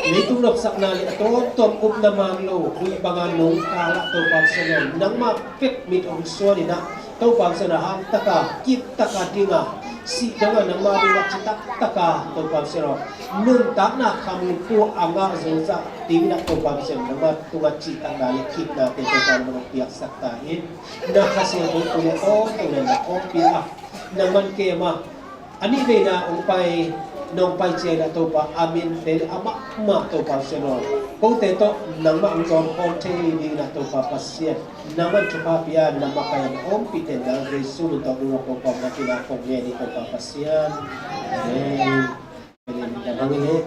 leitung nopsakna le a tuamtuam upna man lo huih banga nong kal ah Topa Pasian aw, nangmah bek mit hong suan in ah Topa Pasian aw, hang taka, kip taka ding a, sih dong a nangmah ding a citak taka Topa Pasian aw, nuntakna khamlipua a ngah zozah dingin ah Topa Pasian aw, nangmah tungah cihtakna le kipnate Topa nangmah hong piaksak ta in. Na Kha Siangtho tu le tawntung le na ompih a, nangman kem a, a nih veina hong pai, nong pai ciangin ah Topa, a minte le amah mah Topa Pasian aw, kote tawh nangmah hong zawn khawm thei dingin ah Topa Pasian, nangman thupha pia, na makaih a na ompihte nang Jesu min tawh lungdam kong ko, na tina kong ngen hi Topa Pasian. Amen. Amen. Amen.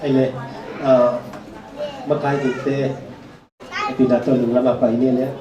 Ei le, ah, makai dingte, a pi na to lunglam a pai ni le.